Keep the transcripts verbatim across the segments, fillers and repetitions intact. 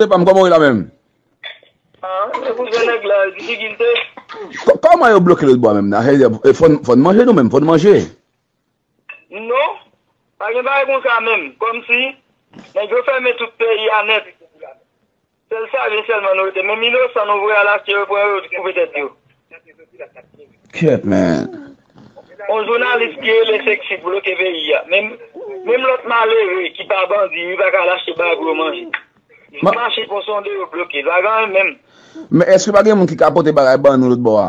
Mesye pa m, kòman w ye la menm? Ah, se pou jwenn nèg la, difikilte. Kò- Kòman yo bloke lòt bò a menm nan? Fò n fò n manje nou menm, fò n manje. Non, pa gen bagay konsa menm. Kòmsi nèg yo fèmen tout peyi a nèt. Sèl Savyen sèlman nou rete. Menm inosan nou voye al achte, yo pran yo koupe tèt yo. Kèt, man. On jounalis ki rele Sexy bloke peyi a. Menm, menm lòt malere ki pa bandi, li pa ka al achte bagay pou yo manje. Li mache pou sonde yo bloke. Bagay menm. Men èske pa gen moun ki ka pote bagay ban nou lòt bò a?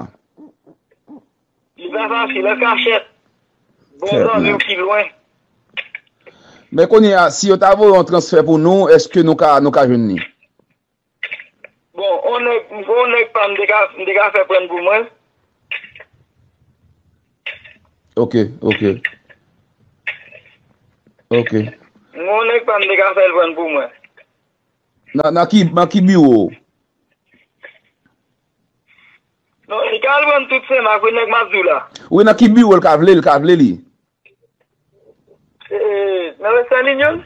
Li pa fasil, an kachèt. Bon zanmi w ki lwen. Men kounye a, si yo ta voye yon transfè pou nou, èske nou ka, nou ka jwenn li? Bon, on nèg, on nèg pa m te ka, m te ka fè pran pou mwen. Ok, ok. Ok. On nèg pa m te ka fè l pran pou mwen. Nan, nan ki, nan ki biwo? Non, li ka al pran tout Senmak, wi, nèg m ap di w la. Wi, nan ki biwo l ka vle, l ka vle li? Eh, nan Western Union?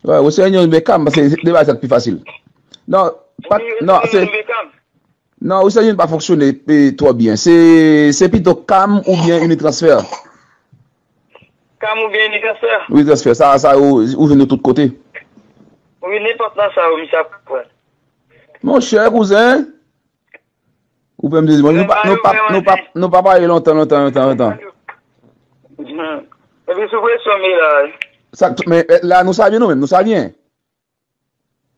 Wi, Western Union Beckham, paske se de bagay sa k pi fasil. Non, pa, non, se, non, Western Union pa fonksyone, eh, twò byen. Se, se pito Cam oubyen Unitransfer. Cam oubyen Unitransfer? Unitransfer, sa, sa, ou, ou jwenn yo tout kote. Wi, nenpòt nan sa yo, misye ap pran. Monchè, kouzen, ou fè m sezi, nou pa, nou pa, nou pa, nou pa pale lontan, lontan, lontan, lontan. Epi sou presyon m ye la, wi. Sa, men, eh, la, nou Savyen nou menm, nou Savyen?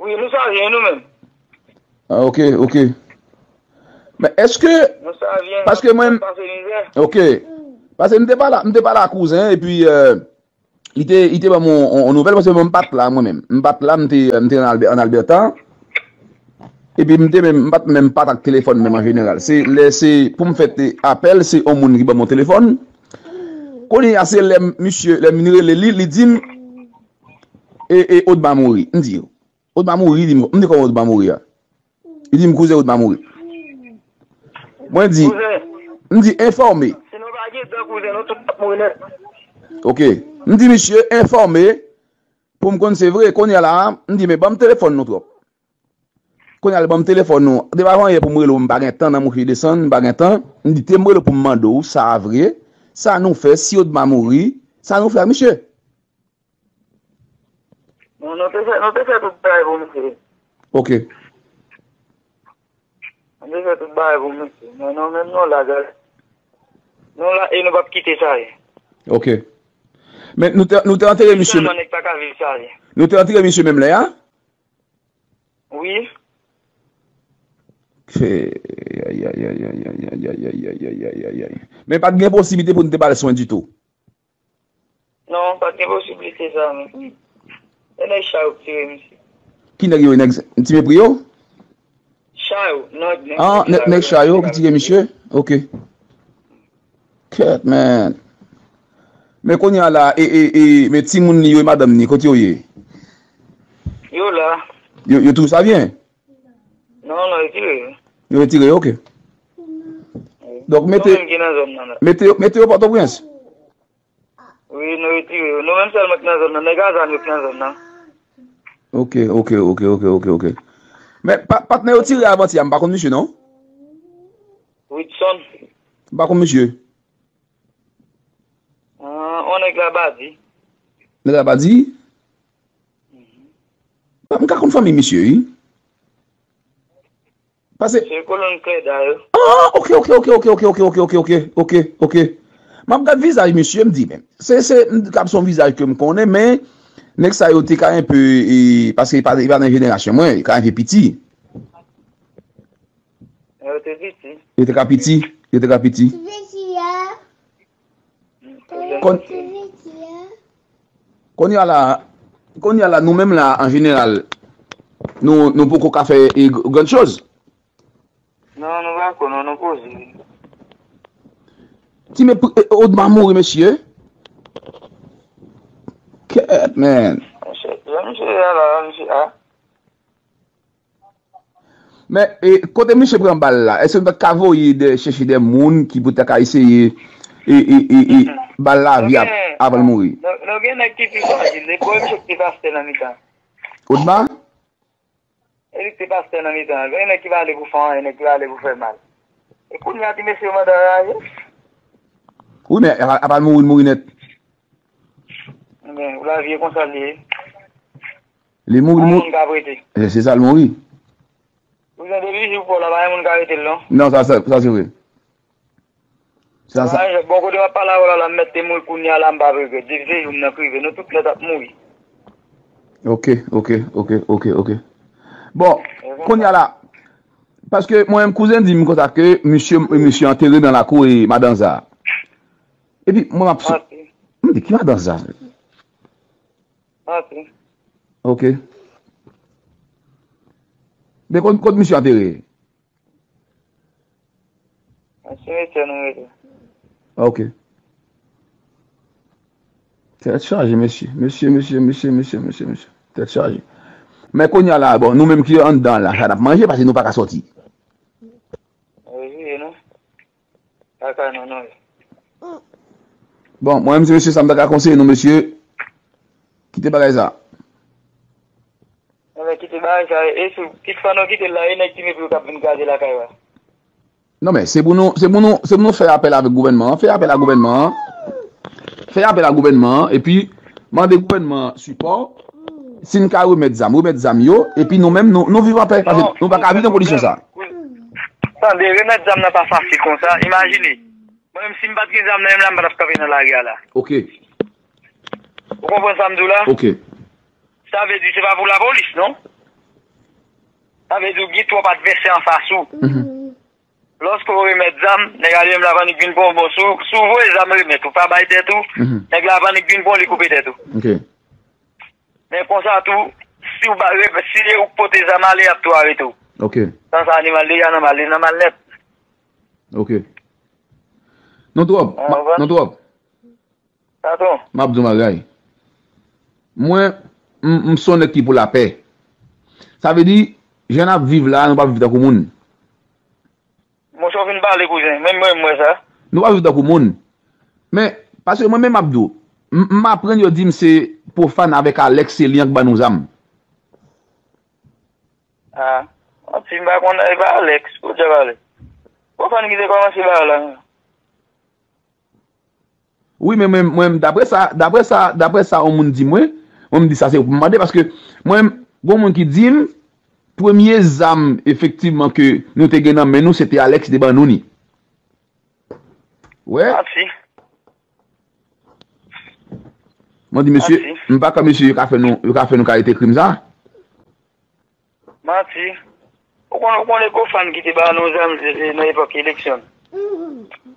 Wi, nou Savyen nou menm. Ah, ok, ok. Men èske, nou Savyen, paske mwen, pase mizè. Ok. Paske m te pale, m te pale a kouzen, epi, eh, Li te, li te ban m yon, yon, yon nouvèl, paske mwen, m pa t la, mwen menm. M pa t la, m te, m te an Albè-, an Alberta. Epi m te menm, m pa t menm pa t ak telefòn menm an jeneral. Se lè se pou m fè te apèl, se yon moun ki ban m yon telefòn. Kounye a, se lè m, misye, lè m rele li, li di m, e, e, Odma mouri. M di, Odma mouri, li di m, m di kòman Odma mouri a? Li di m, kouzen, Odma mouri. Mwen di, kouzen, m di, enfòme. Si nou pa gen tan, kouzen, nou tout ap mouri nèt. Ok. M di, misye, enfòme, pou m konn se vre. Kounye a la, m di, men ban m telefòn nou twòp. Kounye a, li ban m telefòn nou. Depi avan yè pou m rele w, m pa gen tan, nan mouche desann, m pa gen tan. M di, te m rele w pou m mande w, sa a vre? Sa nou fè, si Odma mouri, sa nou fè ak misye? Non, nou te fè, nou te fè tout bagay pou misye. Ok. Nou te fè tout bagay pou misye. Men nou menm nou la, gade. Nou la e nou p ap kite sa ye. Ok. Men nou te, nou te antere misye. Sèlman nèg pa ka viv sa ye. Nou te antere misye menm lè a? Wi. Fè, ay, ay, ay. Men pa t gen posiblite pou nou te ba l swen ditou? Non, pa t gen posiblite sa, non. E nèg Chay yo ki tire misye. Ki nèg yo, nèg Ti Mepri yo? Chay yo, non, nèg, ah, nèg Chay yo ki tire misye? Ok. Kèt, man. Men kounye a la, e, e, e, men timoun li yo e madanm li, kote yo ye? Yo la. Yo, yo toujou Savyen? Non, non, yo retire yo. Yo retire yo, ok. Donk, mete, mete yo, mete yo Pòtoprens? Wi, nou retire yo. Nou menm sèlman ki nan zòn nan. Nèg a zam yo ki nan zòn nan. Ok, ok, ok, ok, ok, ok. Men pa, patnè yo tire avantyè a, m pa konn misye, non? Witson. M pa konn misye. Ah, on nèg Labadi. Nèg Labadi? M ka konn fanmi misye, wi. Pase. Se kolonn Klèda yo. Ah, ok, ok, ok. M ap gad vizaj misye, m di, men, se, se, m ka se yon vizaj ke m konnen, men, nèg sa yo te ka enpe, e, paske e pa, e pa nan jenerasyon mwen, e ka enpe piti. Yo te piti. Yo te ka piti, yo te ka piti. Kon-, kounye a la, kounye a la, nou menm la, an jeneral, nou, nou poko ka fè, e, gr-, grann choz. Non, nou pa ko, non, nou poze. Ti men, e, Odma mouri, mesye. Kèt, man. Mesye, jan misye a la, misye a. Men, e, kote misye pran bal la, èske nou pa t ka voye de, chèche de moun ki pou ta ka eseye, e, e, e, e, ba l lavi ap-, avan l mouri? Nou, nou gen nèg ki pi frajil, se pou misye ki pastè nan mitan. Odma? pastè nan mitan. Gen nèg ki pa ale pou fè anyen, nèg ki pa ale pou fè mal. E kounye a, ti mesye yo mande anraje. Wi, men apa l mouri, l mouri nèt. Men, lavi e konsa l ye. Li mouri, li mouri. Pa moun ka prete. Se sa, l mouri. Ou jan depi jou pou la, pa gen moun ka rete l, non. Non, sa, sa, sa se vre. Sa, sa. Bon, kote m ap pale avè w la, la, m mèt te mouri kounye a la, m p ap regrèt. Depi se jou m nan k rive, nou tout nèt ap mouri. Ok, ok, ok, ok, ok. Bon, kounye a la, paske mwen menm kouzen di m konsa ke misye, misye antere nan lakou e madan sa. Epi mwen m ap sou. M di ki madan sa? Ok. Men kot, kot misye antere? Nan simetyè nou rete. Ok. Tèt chaje, mesye. Mesye, mesye, mesye, mesye, mesye, mesye. Tèt chaje. Men kounye a la, bon, nou menm ki anndan la, sa n ap manje, paske nou pa ka sòti. Wi, non. Kaka non, non. Bon, mwen menm, se mesye sa m ta ka konseye nou, mesye. Kite bagay sa. Enben, kite bagay sa. E sou, kit fwa nou kite l la, e nèg ki mepri yo k ap vin kraze lakay la. Non, men, se pou nou, se pou nou, se pou nou fè apèl avèk gouvènman an, fè apèl a gouvènman an. Fè apèl a gouvènman an, epi mande gouvènman an sipò. Si n ka remèt zam, remèt zam yo, epi nou menm, nou, nou viv anpè, paske nou pa ka viv nan kondisyon sa. Tande, remèt zam nan pa fasil konsa. Imajine, mwen menm, si m pa t gen zam nan men m la, m pa t ap kanpe nan lari a la. Ok. Ou konprann sa m di w la? Ok. Sa vle di, se pa pou lapolis, non? Sa vle di, w gen twòp advèsè anfas ou. Lòske w remèt zam, nèg la li menm l ap annik vin pran w. Bon, si w, si w voye zam remèt, ou pa bay tèt ou, nèg la ap annik vin pran w, li koupe tèt ou. Ok. Men konsa tou, si w ba, re-, si se ou k pote zam ale, y ap tou arete w. Ok. Tan sa animal deja nan mal, li nan mal nèt. Ok. Non twòp, non twòp. Patwon. M ap di w bagay. Mwen, m, m se yon nèg ki pou lapè. Sa vle di, jan n ap viv la, nou p ap viv tankou moun. Monchè, w fin pale, kouzen. Menm mwen, m wè sa. Nou pa viv tankou moun. Men, paske mwen menm m ap di w, m, m aprann yo di m se Pwofàn avèk Alex, se li an k ban nou zam. Ah, manti, m pa konn, e pa Alex, podyab Alex. Pwofàn ki te kòmanse bagay la. Wi, men mwen, mwen, daprè sa, daprè sa, daprè sa yon moun di mwen, mwen m di sa se ou pou m mande, paske mwen, gon moun ki di m, premye zam, efektivman, ke nou te gen nan men nou, se te Alex ki te ban nou ni. Wè. Manti. Mwen di, mesye, manti. M pa kwè mesye yo ka fè nou, yo ka fè nou kalite krim sa. Manti. Ou konnen, ou konnen Pwofàn ki te ba nou zam, e, e, nan epòk eleksyon.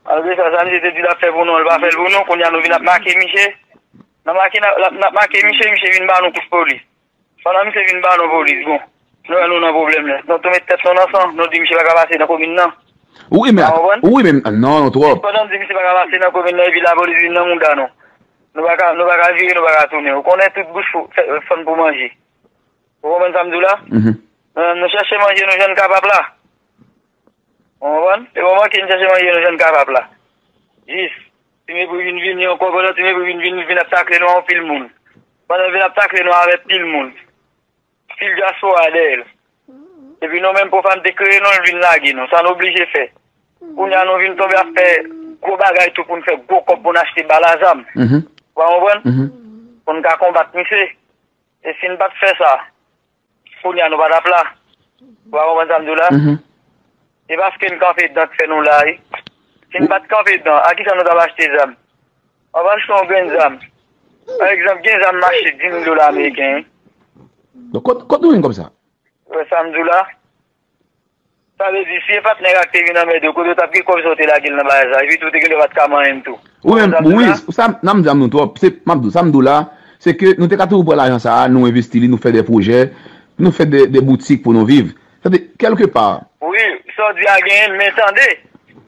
Malgre sa, sa misye te di l ap fè pou nou, l pa fè l pou nou. Kounye a nou vin ap make misye. N ap make, n ap, n ap make misye, misye vin ba nou kout polis. Pandan misye vin ba nou polis, bon. Nou wè nou nan pwoblèm nèt. Nou tou met tèt nou nan san, nou di misye pa ka pase nan komin nan. Wi, men, wi, men, non, non, twòp. Pandan nou di misye pa ka pase nan komin nan, epi lapolis vin nan mouda nou. Nou pa ka, nou pa ka vire, nou pa ka tounen. Ou konnen tout bouch fò-, fè, fann pou manje. Ou konprann sa m di w la? Nou, nou chèche manje nou jan n kapab la. Ou konprann? Se moman ke n chèche manje nou jan n kapab la. Jis, Ti Mepri vin vini ankò, pandan Ti Mepri vin vini, vin ap takle nou a yon pil moun. Pandan l vin ap takle nou avèk pil moun. Pil dyaspora dèyè l. Epi nou menm Pwofàn te kreye nou, l vin lage nou. Sa nou oblije fè. Kounye a nou vin tonbe ap fè gwo bagay tou pou n fè gwo kòb pou n achte bal a zam. Ou pa konprann? Pou n ka konbat misye. E si n pa t fè sa, kounye a nou pa t ap la. Ou pa konprann sa m di w la? Se paske n kanpe dan k fè nou la, wi. Si n pa t kanpe dan, a kisa nou t ap achte zam? W ap achte yon grenn zam. Pa egzanp, gen zam mache dis mil dola ameriken, wi. Donk, kot, kot nou jwenn kòb sa? Wè sa m di w la? Sa vle di, si e pa t nèg la k te vin anmède w, kote w t ap gen kòb sa w te lage l nan bagay sa? Epi tou, w te gen dwa pa t ka manyen m tou. Ou menm, wi, sa m di a nou twòp. Se, m ap di w, sa m di w la, se ke nou te ka toujou pran lajan sa a, nou envesti li, nou fè de pwojè, nou fè de, de boutik pou nou viv. Sa vle di, kèlkepa. Wi, sa w di a genyen l, men tande,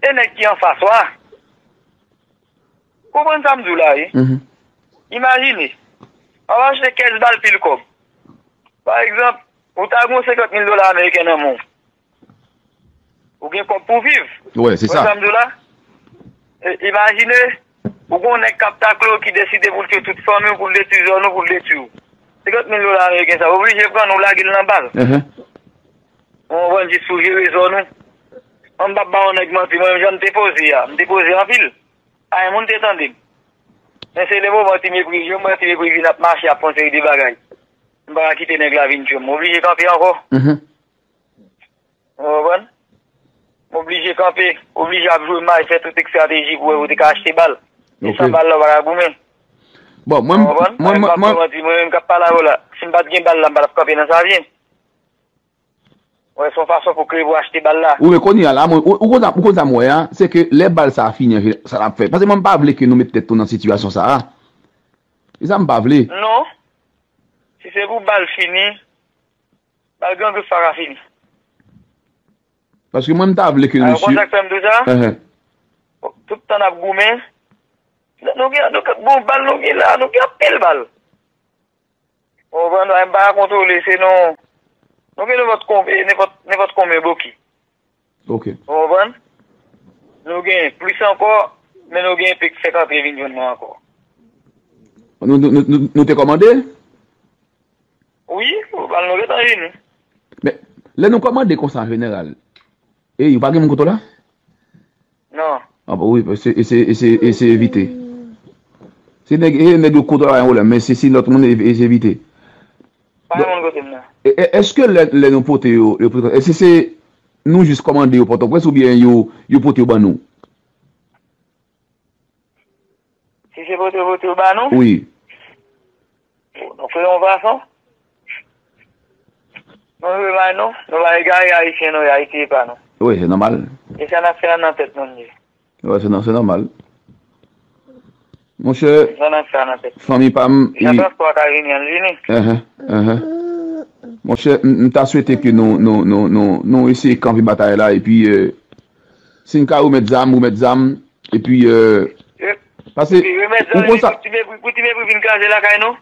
e nèg ki anfas ou a. Konprann sa m di w la, wi. Imajine, w ap achte kèz bal pil kòb. Pa egzanp, ou ta gen yon senkant mil dola ameriken nan men w. Ou gen kòb pou w viv. Wè, se sa. Konprann sa m di w la? E, imajine, ou gen yon nèg k ap takle w ki deside pou l tiye tout fanmi w, pou l detwi zòn ou, pou l detwi w. Senkant mil dola ameriken sa, ou oblije pran l, ou lage l nan bal. Ou konprann, jis pou jere zòn ou. Mwen m p ap ba yon nèg manti, mwen menm jan m te poze a, m te poze anpil. Pa gen moun te tande m. Men se le moman ti mepri, jwenn mwen ti mepri vin ap mache ap fè yon seri de bagay. M pa ka kite nèg la vin tchwe m. M oblije kanpe ankò. Mhm. Ou konprann? M oblije kanpe, oblije ap jwe may, fè tout estrateji pou wè ou te ka achte bal. E san bal la, ou pa ka goumen. Bon, mwen, ou konprann? Mwen, mwen, mwen, mwen, mwen, mwen menm k ap pale avè w la, si m pa t gen bal la, m pa t ap kanpe nan Savyen. Wè, se yon fason pou kreye pou achte bal la. Wi, men kounye a la, mwen, ou, ou konn sa, ou konn sa m wè a, se ke lè bal sa a fini, an jeneral, sa l ap fè. Paske mwen, m pa vle ke nou met tèt nou nan sitiyasyon sa a. E sa m pa vle. Non. Si se pou bal fini, bal Gran Grif pa ka fini. Paske mwen, m ta vle ke misye. Ou konn sa k fè m di w sa? Enhen. Tout tan n ap goumen, nou gen, nou gen bon bal, nou gen la, nou gen anpil bal. Ou konprann? M pa ka kontwole, se nou, nou gen nenpòt kon-, e, nenpòt, nenpòt konbyen boki. Ok. Ou konprann? Nou gen plis ankò, men nou gen pèp k fèk antre vin jwenn nou ankò. Nou, nou, nou, nou, nou te kòmande? Wi, bal nou gentan vini. Men, lè nou kòmande konsa, jeneral, e, ou pa gen moun kote w la? Non. Ah, bon, wi, se, e se, e se, e se evite. Se nèg, e nèg yo kote w la, pa gen pwoblèm, men se, se lòt moun, e, e se evite. Pa gen moun kote m nan. E, e, èske lè, lè nou pote yo, yo pote, èske se nou jis kòmande yo Pòtoprens oubyen yo, yo pote yo ban nou? Si se pote, pote yo ba nou? Wi. Nou kreye yon fason. Nou jwe may nou. Nou pa egare Ayisyen, nou, Ayiti e pa nou. Wi, se nòmal. E sa n ap fè a nan tèt nou li ye. Wi, se nò-, se nòmal. Monchè, sa n ap fè a nan tèt nou. Fanmi pa m, jan transpò a ka vini an, l vini. Enhen, enhen. Monchè, m, m ta swete ke nou, nou, nou, nou, nou eseye kanpe batay la, epi, euh, si n ka remèt zam, remèt zam, epi, euh, paske, epi remèt zam, ou konn sa, pou ti mepri, pou ti mepri vin kraze lakay nou?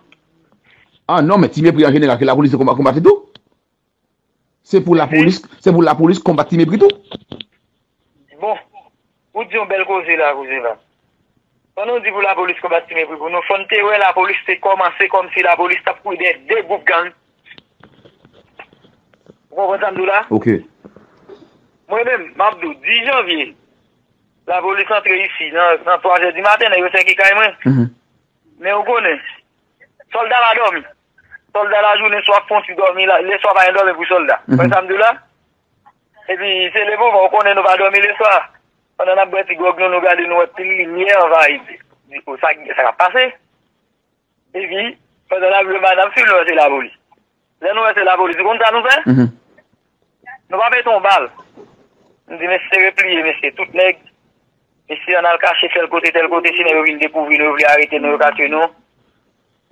Ah non, men ti mepri an jeneral, ke lapolis konba-, konbat li tou. Se pou lapolis, se pou lapolis konbat ti mepri tou. Bon, ou di yon bèl koze la, koze la. Pandan w di pou lapolis konbat ti mepri pou nou, fò n te wè lapolis te kòmanse kòmsi lapolis t ap kouri dèyè de gwoup gang. Ou konprann sa m di w la? Ok. Mwen menm, m ap di w, dis janvye, lapolis antre isi nan, nan twa zè di maten, nèg yo sèke kay mwen. Mhm. Men ou konnen, sòlda pa dòmi. Sòlda lajounen swa ap fè yon ti dòmi, la, leswa pa gen dòmi pou sòlda. Mhm. Konn sa m di w la? Epi se le moman, ou konnen nou pa dòmi leswa. Pandan n ap bwè ti gwòg nou, nou gade, nou wè pil limyè anvayi. Di, "O, sa, sa k ap pase?" Epi, pandan n ap jwe may, n ap swiv, nou wè se lapolis. Lè nou wè se lapolis, ou konn sa nou fè? Mhm. Nou pa pete yon bal. Nou di, "Mesye, repliye, mesye, tout nèg. Mesye, ann al kache tèl kote, tèl kote, si nèg yo vin dekouvri nou, yo vle arete nou, yo ka tchwe nou.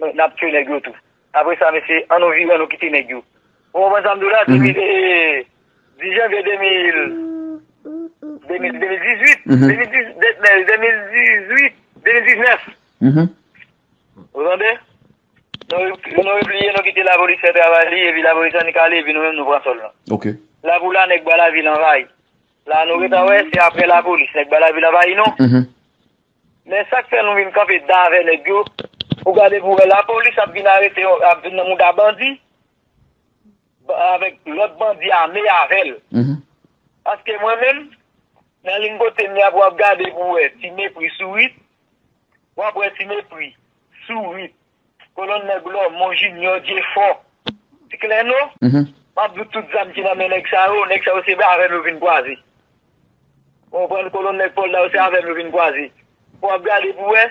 N ap tchwe nèg yo tou." Apre sa, mesye, ann nou vire, ann nou kite nèg yo. Ou konprann sa m di w la? Mhm. Depi, e, dis janvye de mil, de mil, de mil dizuit, mhm, de mil diz, de, de mil dizuit, de mil diznèf. Mhm. Ou tande? Nou, nou repliye, nou kite lapolis fè travay li, epi lapolis annik ale, epi nou menm nou pran sòl nou. Ok. La pou la, nèg Bwa Lavil anvayi. La nou gentan wè, se apre lapolis, nèg Bwa Lavil anvayi nou. Mhm. Men sa k fè nou vin kanpe dan avè nèg yo, ou gade pou wè lapolis ap vin arete, ap vin nan mouda bandi, ba-, avèk lòt bandi ame avè l. Mhm. Paske mwen menm, nan liy kote m ye a, pou w ap gade pou w wè Ti Mepri Sourit, w ap wè Ti Mepri Sourit, Kolonèl Lòmon Jinyò, Jefò, Ti Klèno. Mhm. M ap di w tout zam ki nan men nèg sa yo, nèg sa yo se avè m yo vin kwaze. Ou konprann, Kolonèl Pòl la yo se avè m yo vin kwaze. Pou w ap gade pou w wè,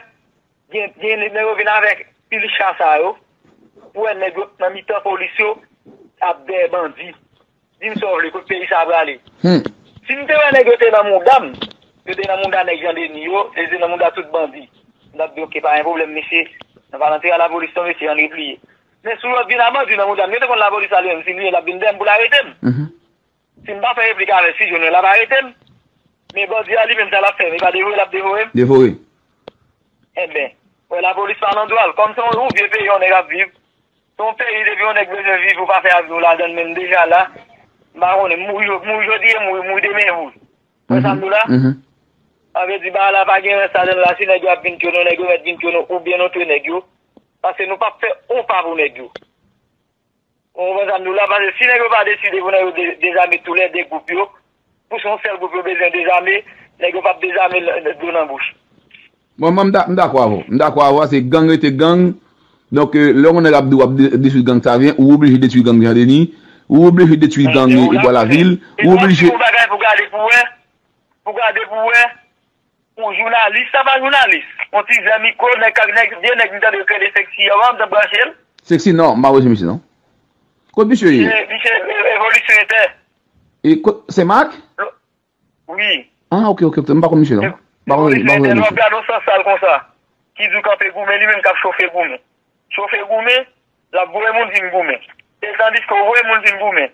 gen, gen nèg yo vin avèk pil cha sa yo, pou w wè nèg yo nan mitan polis yo ap dèyè bandi. Di m sa w vle, kot peyi sa a prale? Hmm. Si m te wè nèg yo te nan mouda m, yo te nan mouda nèg Jan Deni yo, yo te nan mouda tout bandi, m t ap di, "Oke, pa gen pwoblèm, mesye. N ap al antre a lapolis non, mesye, ann repliye." Men si w vin a bandi nan mouda m, yo te konn lapolis la li menm, si li ye, l ap vin dèyè m pou l arete m. Mhm. Si m pa fè replik avè l, si l jwenn mwen, l ap arete m. Men bandi a li menm, sa l ap fè m, e pa devore l ap devore m? Devore. Enben, wè, lapolis pa nan dwa l. Kòm se yon, yon vye peyi yon nèg ap viv, se yon peyi depi yon nèg bezwen viv, ou pa fè avi w ladan l menm deja la, m pa konnen, mouri, mouri jodi e mouri, mouri demen e mouri. Wè sa m di w la? Mhm. Sa vle di, bagay la pa gen rès ladan l la, si nèg yo ap vin tchwe nou, nèg yo mèt vin tchwe nou, oubyen nou tchwe nèg yo. Paske nou p ap fè yon pa pou nèg yo. Ou konprann sa m di w la? Paske si nèg yo pa deside pou nèg yo de- dezame toulède gwoup yo, pou se yon sèl gwoup yo bezwen dezame, nèg yo p ap dezame l- dlo nan bouch. Mwen, mwen, m da- m dakò avè w. M dakò avè w, se gang rete gang. Donk, euh, lè yon nèg ap di w ap de- detwi gang Savyen, ou oblije detwi gang Jan Deni, ou oblije detwi gang, euh, Bwa Lavil, ou oblije. Yon bagay pou gade pou wè, pou gade pou wè, yon jounalis, sa pa jounalis. Yon ti zen mikwo, nèg, nèg, vye nèg, m tande yo kreye Sexy, yo, m t ap branche l. Sexy, non, m pa wè se misye, non. Kot misye ye? Misye, misye, euh, Evolisyon Entè. E kot, Senmak? Wi. Ah, ok, ok, ok. M pa konn misye, non. M pa konn, m pa konn misye, non. Gade yon sans sal konsa. Ki di w kanpe goumen, li menm k ap chofe goumen. Chofe goumen, l ap voye moun vin goumen. E tandiske w voye moun vin goumen.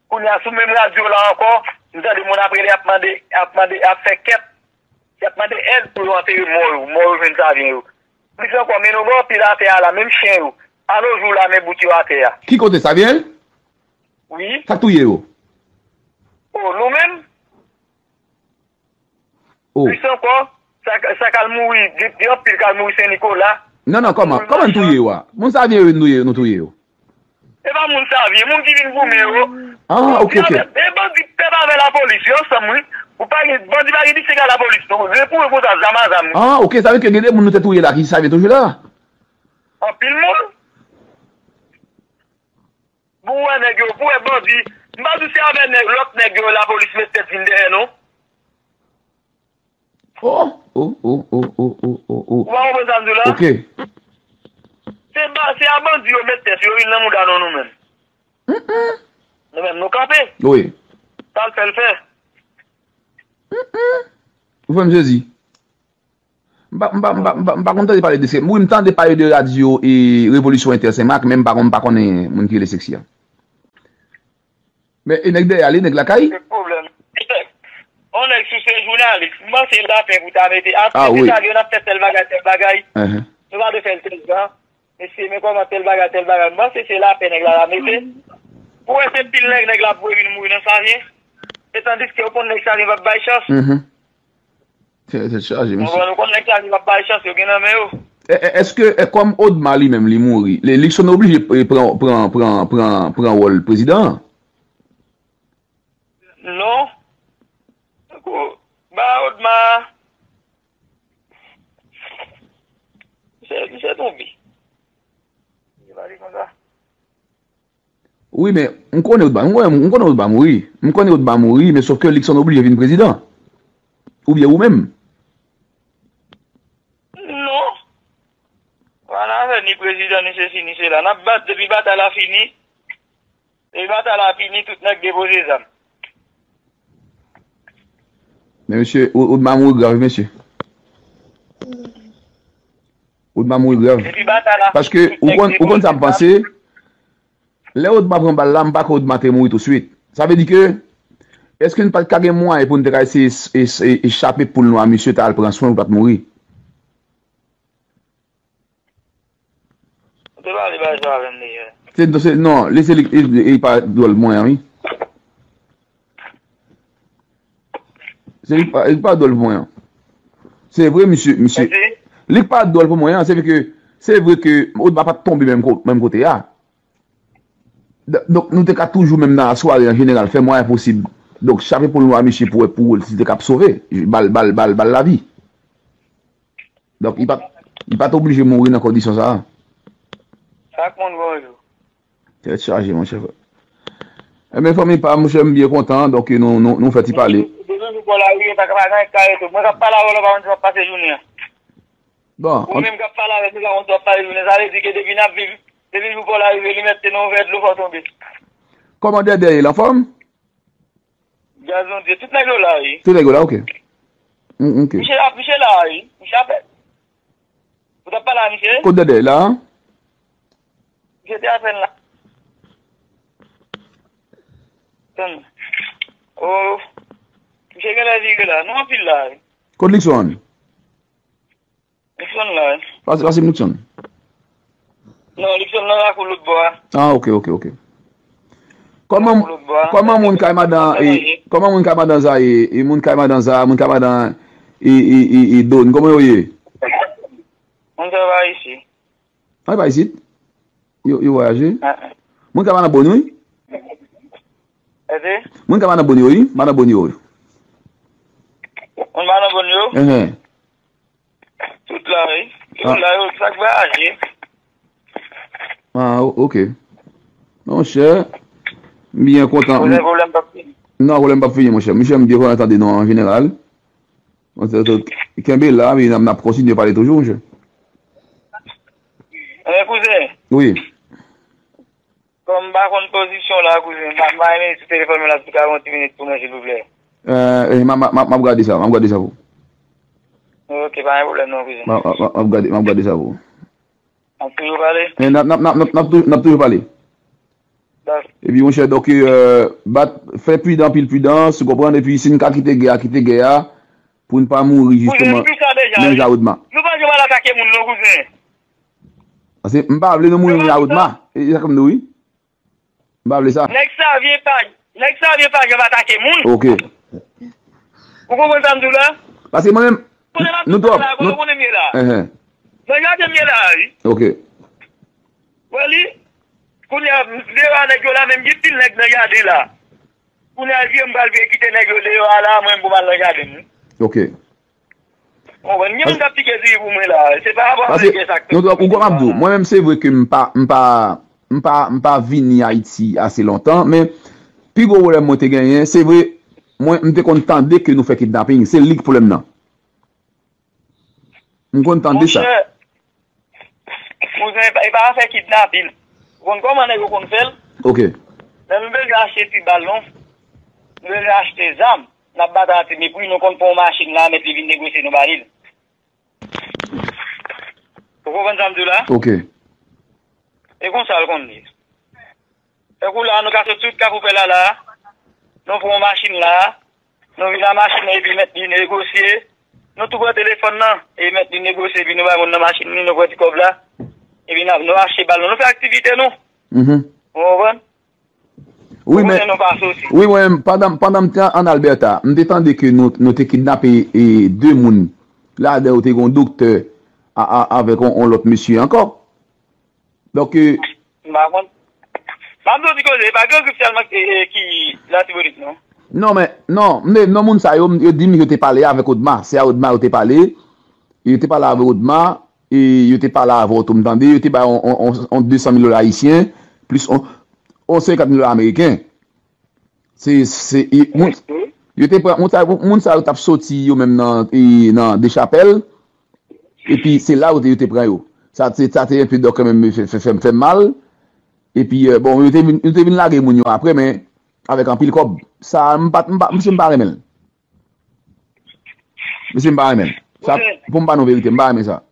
Kounye a, sou menm radyo la ankò, m tande moun ap rele, ap mande, ap mande, ap fè kèt. Y ap mande èd pou yo antere mò yo, mò yo jwenn Savyen yo. Plis ankò, men nou gen anpil atè a la, menm chen yo. A nos jours la, men bout yo atè a. Ki kote, Savyen? Wi. Sa k touye yo? Oh, nou menm? Oh. Plis ankò, sa, sa k al mouri, gen, gen anpil k al mouri Sen Nikola. Non, non, kòman? Kòman n touye yo a? Moun Savyen yo, nou touye yo, nou touye yo. E pa moun Savyen, moun ki vin goumen yo. Ah, ok, ok. E bandi pèp avè lapolis, yo ansanm, wi. Ou pa gen, bandi pa gen diseng ak lapolis, non. Gen pou yo konsa, zam a zam, wi. Ah, ok, sa vle di ke gen de moun nou te touye la ki Savyen toujou la? Anpil moun. Pou wè nèg yo, pou wè bandi. M pa di se avè nèg, lòt nèg yo, lapolis met tèt vin dèyè, non. Oh, oh, oh, oh, oh, oh, oh, oh. Ou pa konprann sa m di w la? Ok. Se ba, se a bandi yo met tèt yo vin nan mouda nou, nou menm. Mm-mm. Nou menm, nou kanpe. Wi. Sa l fè, l fè. Mm-mm. Ou fè m sezi. M pa, m pa, m pa, m pa, m pa konn tande pale de se, wi, m tande pale de radyo e Revolisyon Entè Senmak, men m pa konn, m pa konnen moun ki rele Sexy a. Men e nèg dèyè a li, nèg lakay? Se pwoblèm. On nèg sou se jounalis. M panse lapen pou ta mete. Ah, wi. Sa yo n ap fè tèl bagay, tèl bagay. Uh-huh. Nou pa dwe fè l tèl jan. Mesye, men kòman tèl bagay, tèl bagay. M panse se lapen nèg la la mete. Pou wè se pil nèg, nèg la ap voye vin mouri nan Savyen. E tandiske yo konn nèg Savyen p ap bay chans. Mhm. Tèt chaje, mesye. Ou konprann, ou konn nèg sa, li p ap bay chans, yo gen nan men yo. E, e, èske, e, kòm Odma li menm, li mouri, li, Luckson oblije, e, pran, pran, pran, pran, pran wòl prezidan an? Non. Tankou, ba Odma, misye, misye tonbe. Li pale konsa. Wi, men m konnen Odma, m konnen, m konnen Odma mouri. M konnen Odma mouri, men sòf ke Luckson oblije vin prezidan. Oubyen ou menm? Non. Pa nan afè ni prezidan, ni sesi, ni sela. N ap bat depi batay la fini. Depi batay la fini, tout nèg depoze zam. Men mesye, Od-, Odma mouri grav, mesye. Odma mouri grav. Depi batay la fini, tout nèg depoze zam. Paske ou konn, ou konn sa m panse? Lè Odma pran bal la, m pa kwè Odma te mouri touswit. Sa vle di ke, èske n pa t ka gen mwayen pou n te ka eseye s-, e, e, e chape poul nou a misye, ta al pran swen pou l pa t mouri? Ou te pale bagay sa avè m deja. Se, se, non, li se li, li, li pa dwòl pou mwen an, wi. Se li pa, li pa dwòl pou mwen an. Se vre, misye, misye. Li pa dwòl pou mwen an, se vre ke, se vre ke Odma pa t tonbe menm ko-, menm kote a. D-, donk, nou te ka toujou menm nan sware an jeneral, fè mwayen posib. Donk, chape poul nou a misye pou wè pou si te ka ap sove. Bal, bal, bal, bal lavi. Donk, li pa t, li pa t oblije mouri nan kondisyon sa a. Chak moun gon jou. Tèt chaje, monchè. Ebyen, fanmi pa m, monchè, m byen kontan, donk, nou, nou, nou fè ti pale. Depi jou Pòl la rive, pa ka pa gen ka rete. Mwen k ap pale avè w la, pa konn si m ap pase jounen an. Bon, ou menm k ap pale avè m, ou pa konn si w ap pase jounen. Sa vle di ke depi n ap viv, depi jou Pòl la rive, li mèt te nan yon vè dlo, fò w tonbe. Kòman Dèdè ye, l anfòm? Djaz Bondye, tout nèg yo la, wi. Tout nèg yo la, ok. Mm, ok. Misye la, misye la, wi. Misye apèn. Ou t ap pale a misye? Kot Dèdè la? Misye te apèn la. Tann. Oh. Misye genlè vire la. Nou anpil la, wi. Kot Luckson? Luckson la, wi. Pase, pase Luckson. Non, Luckson nan lakou lòt bò a. Ah, ok, ok, ok. Kòman, kòman moun kay madan, e, kòman moun kay madan Zaye, e moun kay madan Za, moun kay madan, e, e, e, e Don, kòman yo ye? Moun sa pa isi. Ah, pa isit? Yo, yo vwayaje? Ah, ah. Moun k ap nan Boni, wi. Èske? Moun k ap nan Boni, wi. Pa nan Boni, wi. Moun pa nan Boni, yo? Enhen. Tout la, wi. Tout la, yo, sa k vwayaje. Ah, o-, ok. Monchè, m byen kontan. Pwoblèm, pwoblèm p ap fini. Non, pwoblèm p ap fini, monchè. Monchè, m byen kontan tande nou an jeneral. Kenbe la, wi, n ap, n ap kontinye pale toujou, monchè. Eh, kouzen. Wi. Kòm m pa konn pozisyon la, kouzen, m pa, m pa renmen sou telefòn mwen la, si w ka yon ti minit pou mwen, silvouplè. Eh, eh, m a, m a, m a, m ap gade sa, m ap gade sa pou. Ok, pa gen pwoblèm non, kouzen. M a, m a, m ap gade, m ap gade sa pou. N ap toujou pale? Eh, n ap, n ap, n ap, n ap, n ap toujou, n ap toujou pale. Epi, monchè, donk, eh, bat, fè pridan, anpil pridan, si w konprann, epi si n ka kite gè a, kite gè a, pou n pa mouri, jisteman, menm jan Odma. Nou pa janm al atake moun, non, kouzen. Paske m pa vle nou mouri menm jan Odma. E, e sa k ap di w, wi. M pa vle sa. Nèg Savyen pa, nèg Savyen pa janm atake moun. Ok. Ou konprann sa m di w la? Paske mwen menm, nou twòp. Kote m ap di w la, kote w konnen m ye la? Enhen. Nan jaden m ye la, wi. Ok. Wè li, kounye a, m deyò a nèg yo la, menm gen pil nèg nan jaden la. Kounye a, vye m pral vye kite nèg yo deyò a la, mwen m pou m al nan jaden m, wi. Ok. Ou konprann? Gen moun k ap pike diri pou mwen la. Se pa rapò avèk gen sa k fèt. Non, ou konn ap di w, mwen menm, se vre ke m pa, m pa, m pa, m pa vini Ayiti ase lontan, men pi gwo pwoblèm mwen te genyen, se vre, mwen, m te konn tande ke nou fè kidnaping. Se li k pwoblèm nan. M konn tande sa. Monchè, kouzen, e pa, e pa afè kidnaping. Ou konn kòman nèg yo konn fè l? Ok. Lè nou bezwen achte ti bal, non? Nou bezwen achte zam. N ap batay a ti mepri, nou konn pran yon machin la, mèt li vin negosye, nou ba li l. Ou konprann sa m di w la? Ok. E konsa l konn ye. E kou la, nou ka sot tout Kafou Pèl la la, nou pran yon machin la, nou vin a machin nan epi mèt li negosye, nou tou pran telefòn nan, e mèt li negosye, epi nou bay moun nan machin li, nou pran ti kòb la, epi n ap, nou achte bal nou, nou fè aktivite nou. Mhm. Ou konprann? Wi, men, wi, mwen, pandan, pandan m te an Alberta, m te tande ke nou, nou te kidnape, e, de moun. Ladan yo te gen yon doktè a, a, avèk yon, yon lòt mesye ankò. Donk, e, m pa konn. M ap di w ti koze, e pa Gran Grif sèlman ki, e, ki Latibonit, non. Non, men, non, men, non, moun sa yo, yo di m yo te pale avèk Odma. Se a Odma yo te pale. Yo te pale avèk Odma. E yo te pale avè w tou, m tande, yo te bay on, on, on, on de san mil dola ayisyen, plis on, on senkant mil dola ameriken. Se, se, e, moun, yo te pran, moun sa, moun sa yo t ap soti yo menm nan, e, nan Dechapèl, epi se la yo te, yo te pran yo. Sa te, sa te enpe dò kanmenm, fè, fè, fè, fè m mal. Epi, e, bon, yo te vin, yo te vin lage moun yo apre, men avèk anpil kòb. Sa, m pa, m pa, misye m pa renmen l. Misye m pa renmen l. Sa, pou m ba nou verite, m pa renmen sa.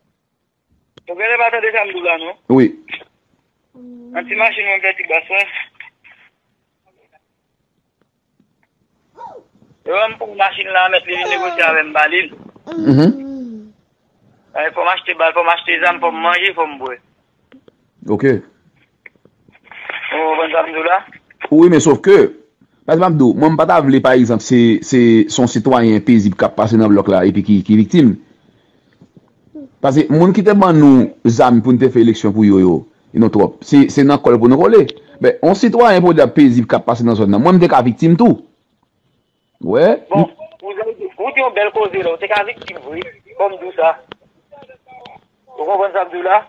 Ou genlè pa tande sa m di w la, non? Wi. Nan ti machin mwen fè ti bas mwen. E wè m pran machin la, mèt li vin negosye avè m, ba li l. Mhm. Ay, fò m achte bal, fò m achte zam, fò m manje, fò m bwè. Ok. Ou konprann sa m di w la? Wi, men sòf ke, paske m ap di w, mwen m pa ta vle, pa egzanp, se, se, se yon sitwayen pezib k ap pase nan blòk la epi ki, ki viktim. Paske moun ki te ban nou zam pou n te fè eleksyon pou yo, yo, e nou twòp. Se, se nan kòl pou nou kole. Men, yon sitwayen podyab pezib k ap pase nan zòn nan, mwen m te ka viktim tou. Wè. Bon, ou, ou di yon bèl koze la, ou te ka viktim vre, fò m di w sa. Ou konprann sa m di w la?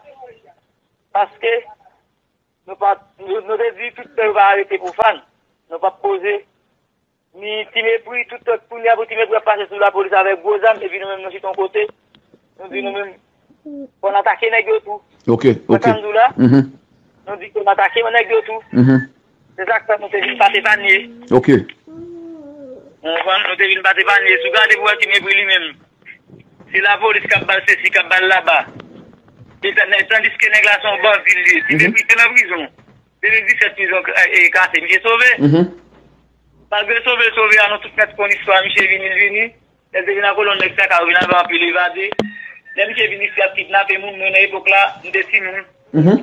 Paske nou pa, nou, nou te di tout tan yo pa arete pou fann. Nou p ap poze. Ni ti mepri, tout tan kounye a pou ti mepri ap pase sou lapolis avèk gwo zam, epi nou menm nou chita yon kote. Nou di nou menm, fò n atake nèg yo tou. Ok, ok. Konprann sa m di w la? Mhm. Nou di fò n atake nèg yo tou. Mhm. Se sa k fè nou te vin bat epanye. Ok. Ou konprann? Nou te vin bat epanye. Si w gade pou wè ti mepri li menm. Se lapolis k ap ba l sesi, k ap ba l laba. E tan-, tandiske nèg la se yon bandi l ye. Ti mepri te nan prizon. De mil disèt prizon k-, e, e, kase. Misye sove. Mhm. Malgre sove l sove a, nou tout mèt konn istwa. Misye vini, l vini. Lè l te vin nan kolonn nèg Saka yo vin avè anpil evade. Lè misye vin isi ap kidnape moun, mwen nan epòk la, m te timoun. Mhm.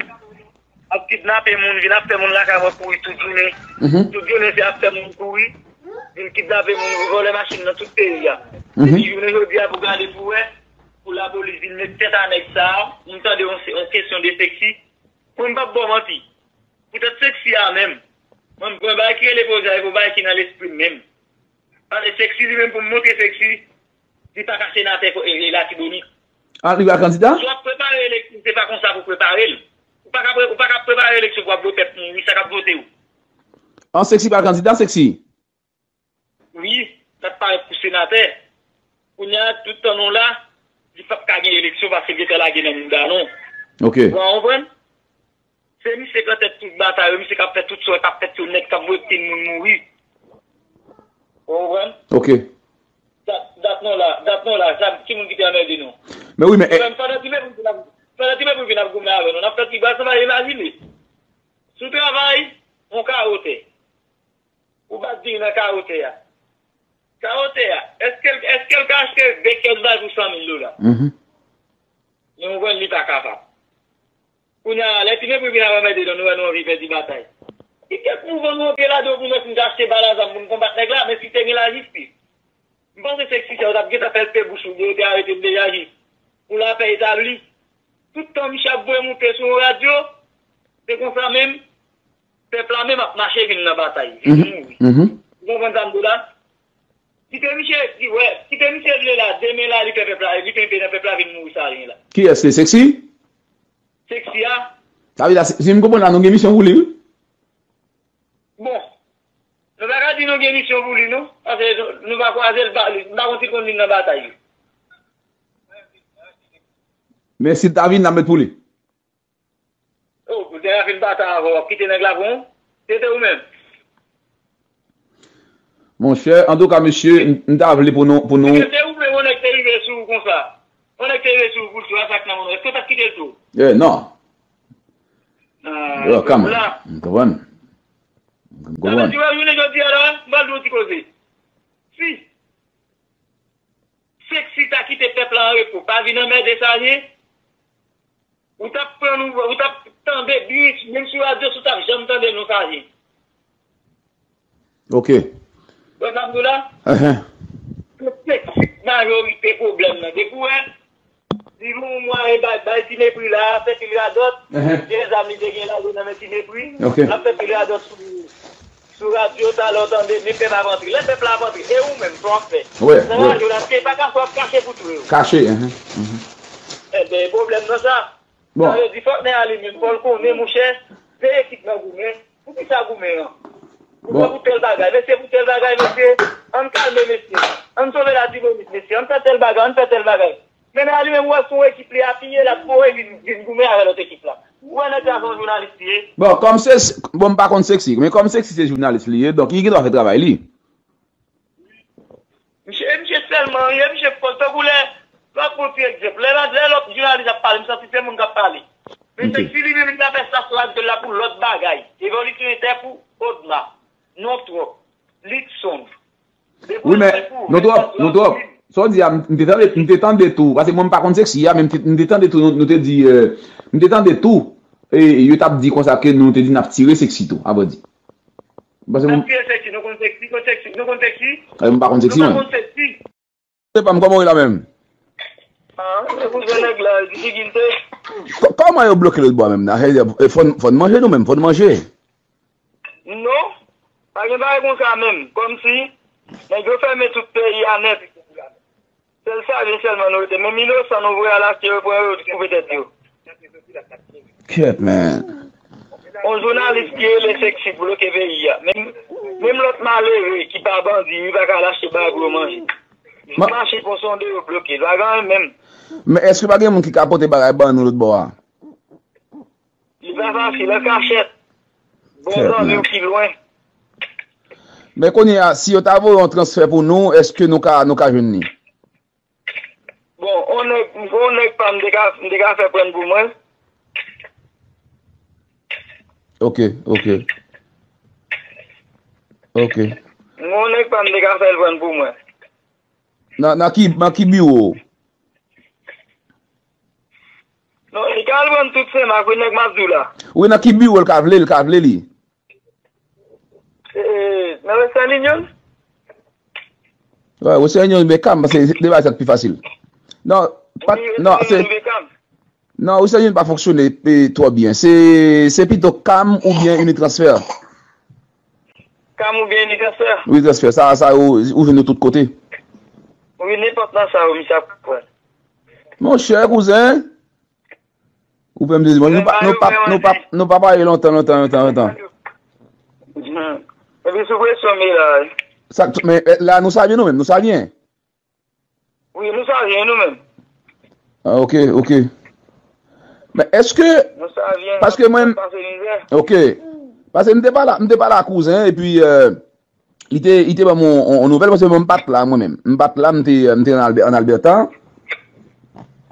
Ap kidnape moun, vin ap fè moun lakay mwen kouri tout jounen. Mhm. Tout jounen se ap fè moun kouri. Vin kidnape moun, vòlè machin nan tout peyi a. Mhm. Epi jounen jodi a pou gade pou wè, pou lapolis vin met tèt a nèg sa a, m tande yon, yon kesyon de seksi. Mwen m p ap ba w manti. Poutèt Sexy a menm. Mwen, mwen bagay ki rele pwoze a, e pou bagay ki nan lespri m menm. Paske Sexy li menm, pou m montre Sexy, li pa ka senatè ko-, e, e Latibonit. Ah, li pa kandida? Si w ap prepare eleksyon, se pa konsa pou prepare l. Ou pa ka pre-, ou pa ka prepare eleksyon pou ap voye pèp mouri, sa k ap vote w. An Sexy pa kandida, Sexy? Wi, l ap parèt pou senatè. Kounye a, tout tan nou la, li p ap ka gen eleksyon paske l gentan lage nan mouda nou. Ok. Ou konprann? Se misye k nan tèt tout batay yo, misye k ap fè tout sa, k ap fè tout nèg k ap voye pil moun mouri. Ou konprann? Ok. Dat, dat nou la, dat nou la, sa, ki moun ki te anmède nou? Men wi, men, eh, pandan ti mepri vin ap, pandan ti mepri vin ap goumen avè nou, n ap fè ti bal, sa va imajine. Sou travay, yon kawo tè. Ou bat diri nan kawo tè a. Kawo tè a, èske l, èske l ka achte de kès bal pou san mil dola? Mhm. Nou konprann li pa kapab. Kounye a, lè ti mepri vin ap anmède nou, nou wè nou anvi pèdi batay. Ki kèk mouvman nou antre ladan pou nou wè si n ka achte bal a zam pou n konbat nèg la, men si te gen lajistis. M panse Sexy sa yo t ap gentan fè l pe bouch ou byen, yo te arete l deja jis pou lapè etabli. Tout tan misye ap voye moute sou yon radyo, se konsa menm, pèp la menm ap mache vin nan batay, vin mouri. Mhm. Ou konprann sa m di w la? Kite misye, ki, wè, kite misye vle la, demen la, li fè pèp la, li fè pèp la vin mouri sa l ye la. Kiyès li, Sexy? Sexy a. Sa vle di, si m konprann la, nou gen misyon pou li, wi. Bon, nou pa ka di nou gen misyon pou li, non. Paske nou, nou pa kwaze l, pa, m pa konn si l konn vin nan batay yo. Men si l ta vin, n ap met pou li. Oh, pou deja fin batay avè w, w ap kite nèg la pran w? Se te ou menm. Monchè, antouka, mesye, m, m ta vle pou nou, pou nou. Se te ou menm, yon nèg te rive sou ou konsa. Yon nèg te rive sou ou pou l tou, a sa k nan moun ou. Èske w t ap kite l tou? Eh, non. Ah, yo, come on. M konprann. M konprann. Sa vle di, wè, jounen jodi a la, m pral di w yon ti koze. Si Sexy ta kite pèp la an repo, pa vin anmède sa je. Ou t ap pran nou, ou t ap tande byen, menm sou radyo, si w t ap janm tande non sa je. Ok. Wè sa m di w la? Ehn. Se Sexy majorite pwoblèm nan. Depi w wè, li yon mwayen bay, bay ti mepri la, fè pil radòt, gen zam li te gen la, li nan men ti mepri. Ok. L ap fè pil radòt sou sou radyo, talè w tande, men pèp ap antre. Lè pèp la ap antre, e ou menm, sa w ap fè? Nan radyo la, se pa kache w ap kache pou touye w. Kache, mhm, mhm. Enben, e pwoblèm nan sa. Bon. Sa vle di, fòk nèg a li menm, fò l konnen, monchè, se ekip nan goumen. Poukisa goumen an? Ou fè pou tèl bagay, mesye, pou tèl bagay, mesye, ann kalme, mesye. Ann sove Latibonit, mesye, ann fè tèl bagay, ann fè tèl bagay. Men nèg a li menm, ou wè se yon ekip li apiye, l ap voye vin, vin goumen avè lòt ekip la. Ou wè nèg la se yon jounalis li ye. Bon, kòm se, bon, m pa konn Sexy, men kòm Sexy se jounalis li ye, donk li gen dwa fè travay li. Misye, misye sèlman, ye, misye fò, tankou lè, lòt moun ti egzanp, lè, lè lòt jounalis ap pale, m santi se moun k ap pale. Men Sexy li menm, li ta fè sa sou radyo la pou lòt bagay. Evolisyon entè pou Odma, Non Twòp, Litson. Wi, men, Non Twòp, Non Twòp. Sa w di a, m, m te tande, m te tande tou, paske mwen m pa konn Sexy a, men m te, m te tande tou, nou, nou te di, eh, m te tande tou, e yo t ap di konsa ke nou te di n ap tire Sexy tou, a vrè di. Paske mwen... N ap tire Sexy, nou konn Sexy, konn Sexy, nou konn Sexy. Eh, m pa konn Sexy, mwen. Nou pa konn Sexy. Se pa m, kòman w ye la menm? Ah, se pou jwenn nèg la, difikilte. Kò-, kòman yo bloke lòt bò a menm nan? Fò n, fò n manje nou menm, fò n manje. Non, pa gen bagay konsa menm. Kòmsi nèg yo fèmen tout peyi a nèt. Sèl Savyen sèlman nou rete. Menm inosan nou voye al achte, yo pran yo koupe tèt yo. Kèt, man. On jounalis ki rele Sexy bloke peyi a. Menm, menm lòt malere ki pa bandi, li pa ka al achte bagay pou yo manje. Li mache pou sonde yo bloke. Li pa gen anyen menm. Men èske pa gen moun ki ka pote bagay ban nou lòt bò a? Li pa fasil, an kachèt. Bon zanmi w ki lwen. Men kounye a, si yo ta voye yon transfè pou nou, èske nou ka, nou ka jwenn li? Bon, on nèg, on nèg pa m te ka, m te ka fè pran pou mwen. Ok, ok. Ok. On nèg pa m te ka fè l pran pou mwen. Nan, nan ki, nan ki biwo? Non, li ka al pran tout Senmak, wi, nèg m ap di w la. Wi, nan ki biwo l ka vle, l ka vle li? E, nan Western Union? Wi, Western Union, Beckham, paske se de bagay sa k pi fasil. Non, pa, non, se, Beckham. Non, Western Union pa fonksyone e, twò byen. Se, se pito Cam oubyen Unitransfer. Cam oubyen Unitransfer? Unitransfer, sa, sa, ou, ou jwenn yo tout kote. Wi, nenpòt nan sa yo, misye ap pran. Monchè, kouzen, ou fè m sezi. Bon, nou pa, nou pa, nou pa, nou pa pale lontan, lontan, lontan, lontan. Epi sou presyon, men la. Sa, men, eh, la, nou sa byen nou menm, nou sa byen. Wi, nou sa byen nou menm. Ah, ok, ok. Men èske, nou sa byen, paske mwen, pase mizè. Ok. Paske m te pale, m te pale a kouzen, epi, euh, li te, li te ban m yon, yon, yon nouvèl, paske mwen m pa t la, mwen menm. M pa t la, m te, m te an Albè-, an Alberta.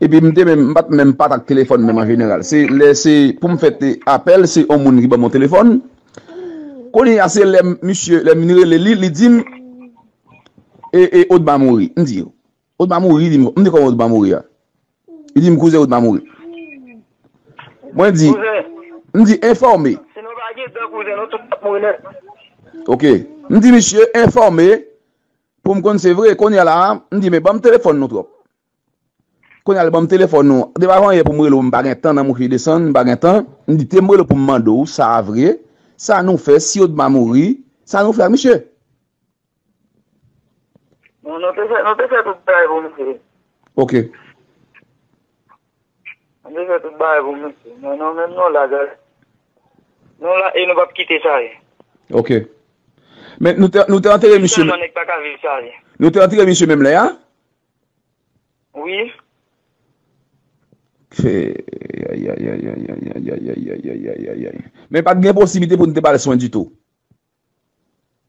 Epi m te menm, m pa t menm pa t ak telefòn menm an jeneral. Se lè se pou m fè te apèl, se yon moun ki ban m yon telefòn. Kounye a, se lè m, misye, lè m rele li, li di m, e, e Odma mouri. M di, Odma mouri, li di m, m di kòman Odma mouri a? Li di m, kouzen, Odma mouri. Mwen di, kouzen, m di, enfòme. Si nou pa gen dan, kouzen, nou tout ap mouri nèt. Ok. M di, misye, enfòme pou m konn se vre. Kounye a la, m di, men ban m telefòn nou twòp. Kounye a, l ban m telefòn nou. Depi avan yè pou m rele w, m pa gen tan nan mouche desann, m pa gen tan. M di, te m rele w pou m mande w, sa vre? Sa nou fè, si Odma mouri, sa nou fè ak misye? Non, nou te fè, nou te fè tout bagay pou misye. Ok. Nou te fè tout bagay pou misye. Men nou menm nou la, gade. Nou la e nou p ap kite sa ye. Ok. Men nou te, nou te antere misye. Sèlman nèg pa ka viv sa ye. Nou te antere misye menm lè a? Wi. Fè, ay, ay, ay. Men pa t gen posiblite pou n te ba l swen ditou.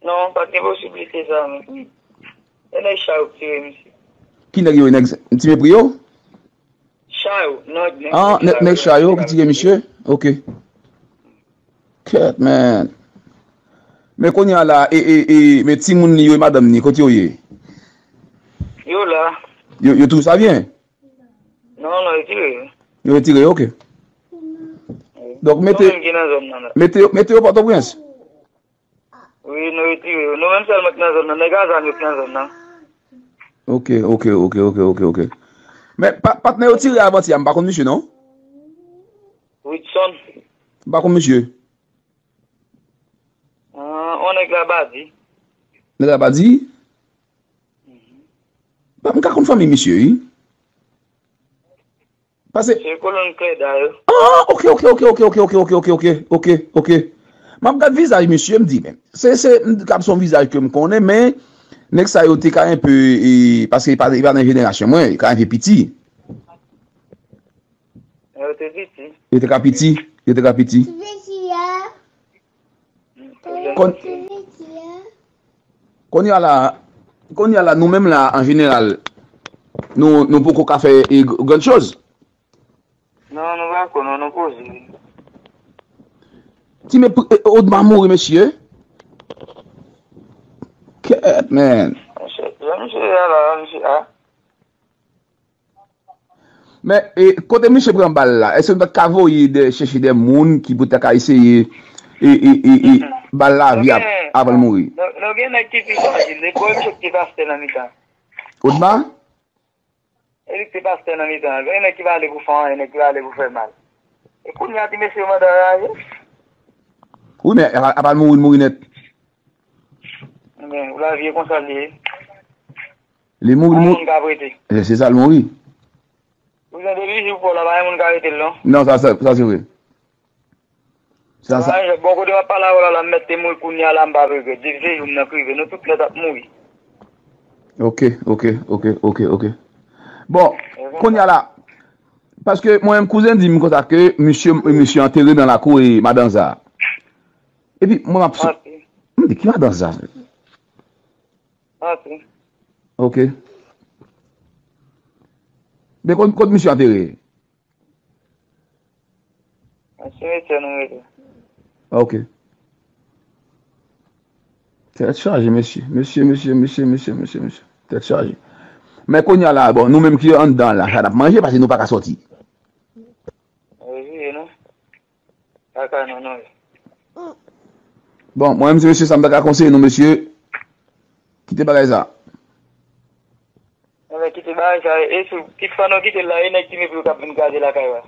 Non, pa t gen posiblite sa, men. E nèg Chay yo k tire misye. Ki nèg yo, nèg Ti Mepri yo? Chay yo, non, nèg, ah, nèg Chay yo ki tire misye? Ok. Kèt, man. Men kounye a la, e, e, e, men timoun li yo, e madanm li, kote yo ye? Yo la. Yo, yo toujou sa byen? Non, non, yo retire yo. Yo retire yo, ok. Wi. Donk, mete, nou menm ki nan zòn nan la, mete yo, mete yo Pòtoprens. Wi, nou retire yo. Nou menm sèlman ki nan zòn nan. Nèg a zam yo ki nan zòn nan. Ok, ok, ok, ok, ok, ok. Men, pa, patnè yo tire avantyè a, m pa konn misye, non? Ritson. M pa konn misye. Ah, on nèg Labadi. Nèg Labadi? Mhm. M ka konn fanmi misye, wi. Pase. Se kolonn Klèda yo. Ah, ok, ok, ok. M ap gad vizaj misye, m di, men, se, se, m ka p se yon vizaj ke m konnen, men nèg sa yo te ka enpe, e, paske li pa, li pa nan jenerasyon mwen, li ka enpe piti. Yo te piti. Yo te ka piti, yo te ka piti. Kon-, kounye a la, kounye a la, nou menm la, an jeneral, nou, nou poko ka fè, e, gr-, grann choz. Non, nou pa ko, non, nou poze. Ti men, e, Odma mouri, mesye. Kèt, man. Mesye, jan misye a la, misye a. Men, e, kote misye pran bal la, èske nou pa t ka voye de, chèche de moun ki pou ta ka eseye, e, e, e, e, ba l lavi ap-, avan l mouri? Nou, nou gen nèg ki pi frajil, e bò misye ki pastè nan mitan. Odma? E li ki te pastè nan mitan an. Gen nèg ki pale pou fè anyen, nèg ki pale pou fè mal. E kounye a, ti mesye yo mande anraje. Wi, men apa, apa l mouri, l mouri nèt. Men, lavi e konsa l ye. Li mouri, li mouri. Pa moun ka prete. E, se sa l mouri. Ou jan depi jou pou la, pa gen moun ka rete l, non. Non, sa, sa, sa se vre. Sa, sa. Bon, kote m ap pale avè w la, la, m mèt te mouri kounye a la, m p ap regrèt. Depi se jou m nan k rive, nou tout nèt ap mouri. Ok, ok, ok, ok, ok. Bon, kounye a la, paske mwen menm kouzen di m konsa ke misye, misye antere nan lakou e madanza. Epi mwen m ap sou-, m di ki madanza? Ok. Men kot, kot misye antere? Nan simetyè nou rete. Ok. Tèt chaje, mesye. Mesye, mesye, mesye, mesye, mesye, mesye. Tèt chaje. Men kounye a la, bon, nou menm ki anndan la, sa n ap manje, paske nou pa ka sòti. Wi, non. Kaka non, non. Bon, mwen menm, se mesye sa m ta ka konseye nou, mesye. Kite bagay sa. Enben, kite bagay sa, e sou, kit fwa nou kite l la, e nèg ki mepri yo k ap vin kraze lakay la.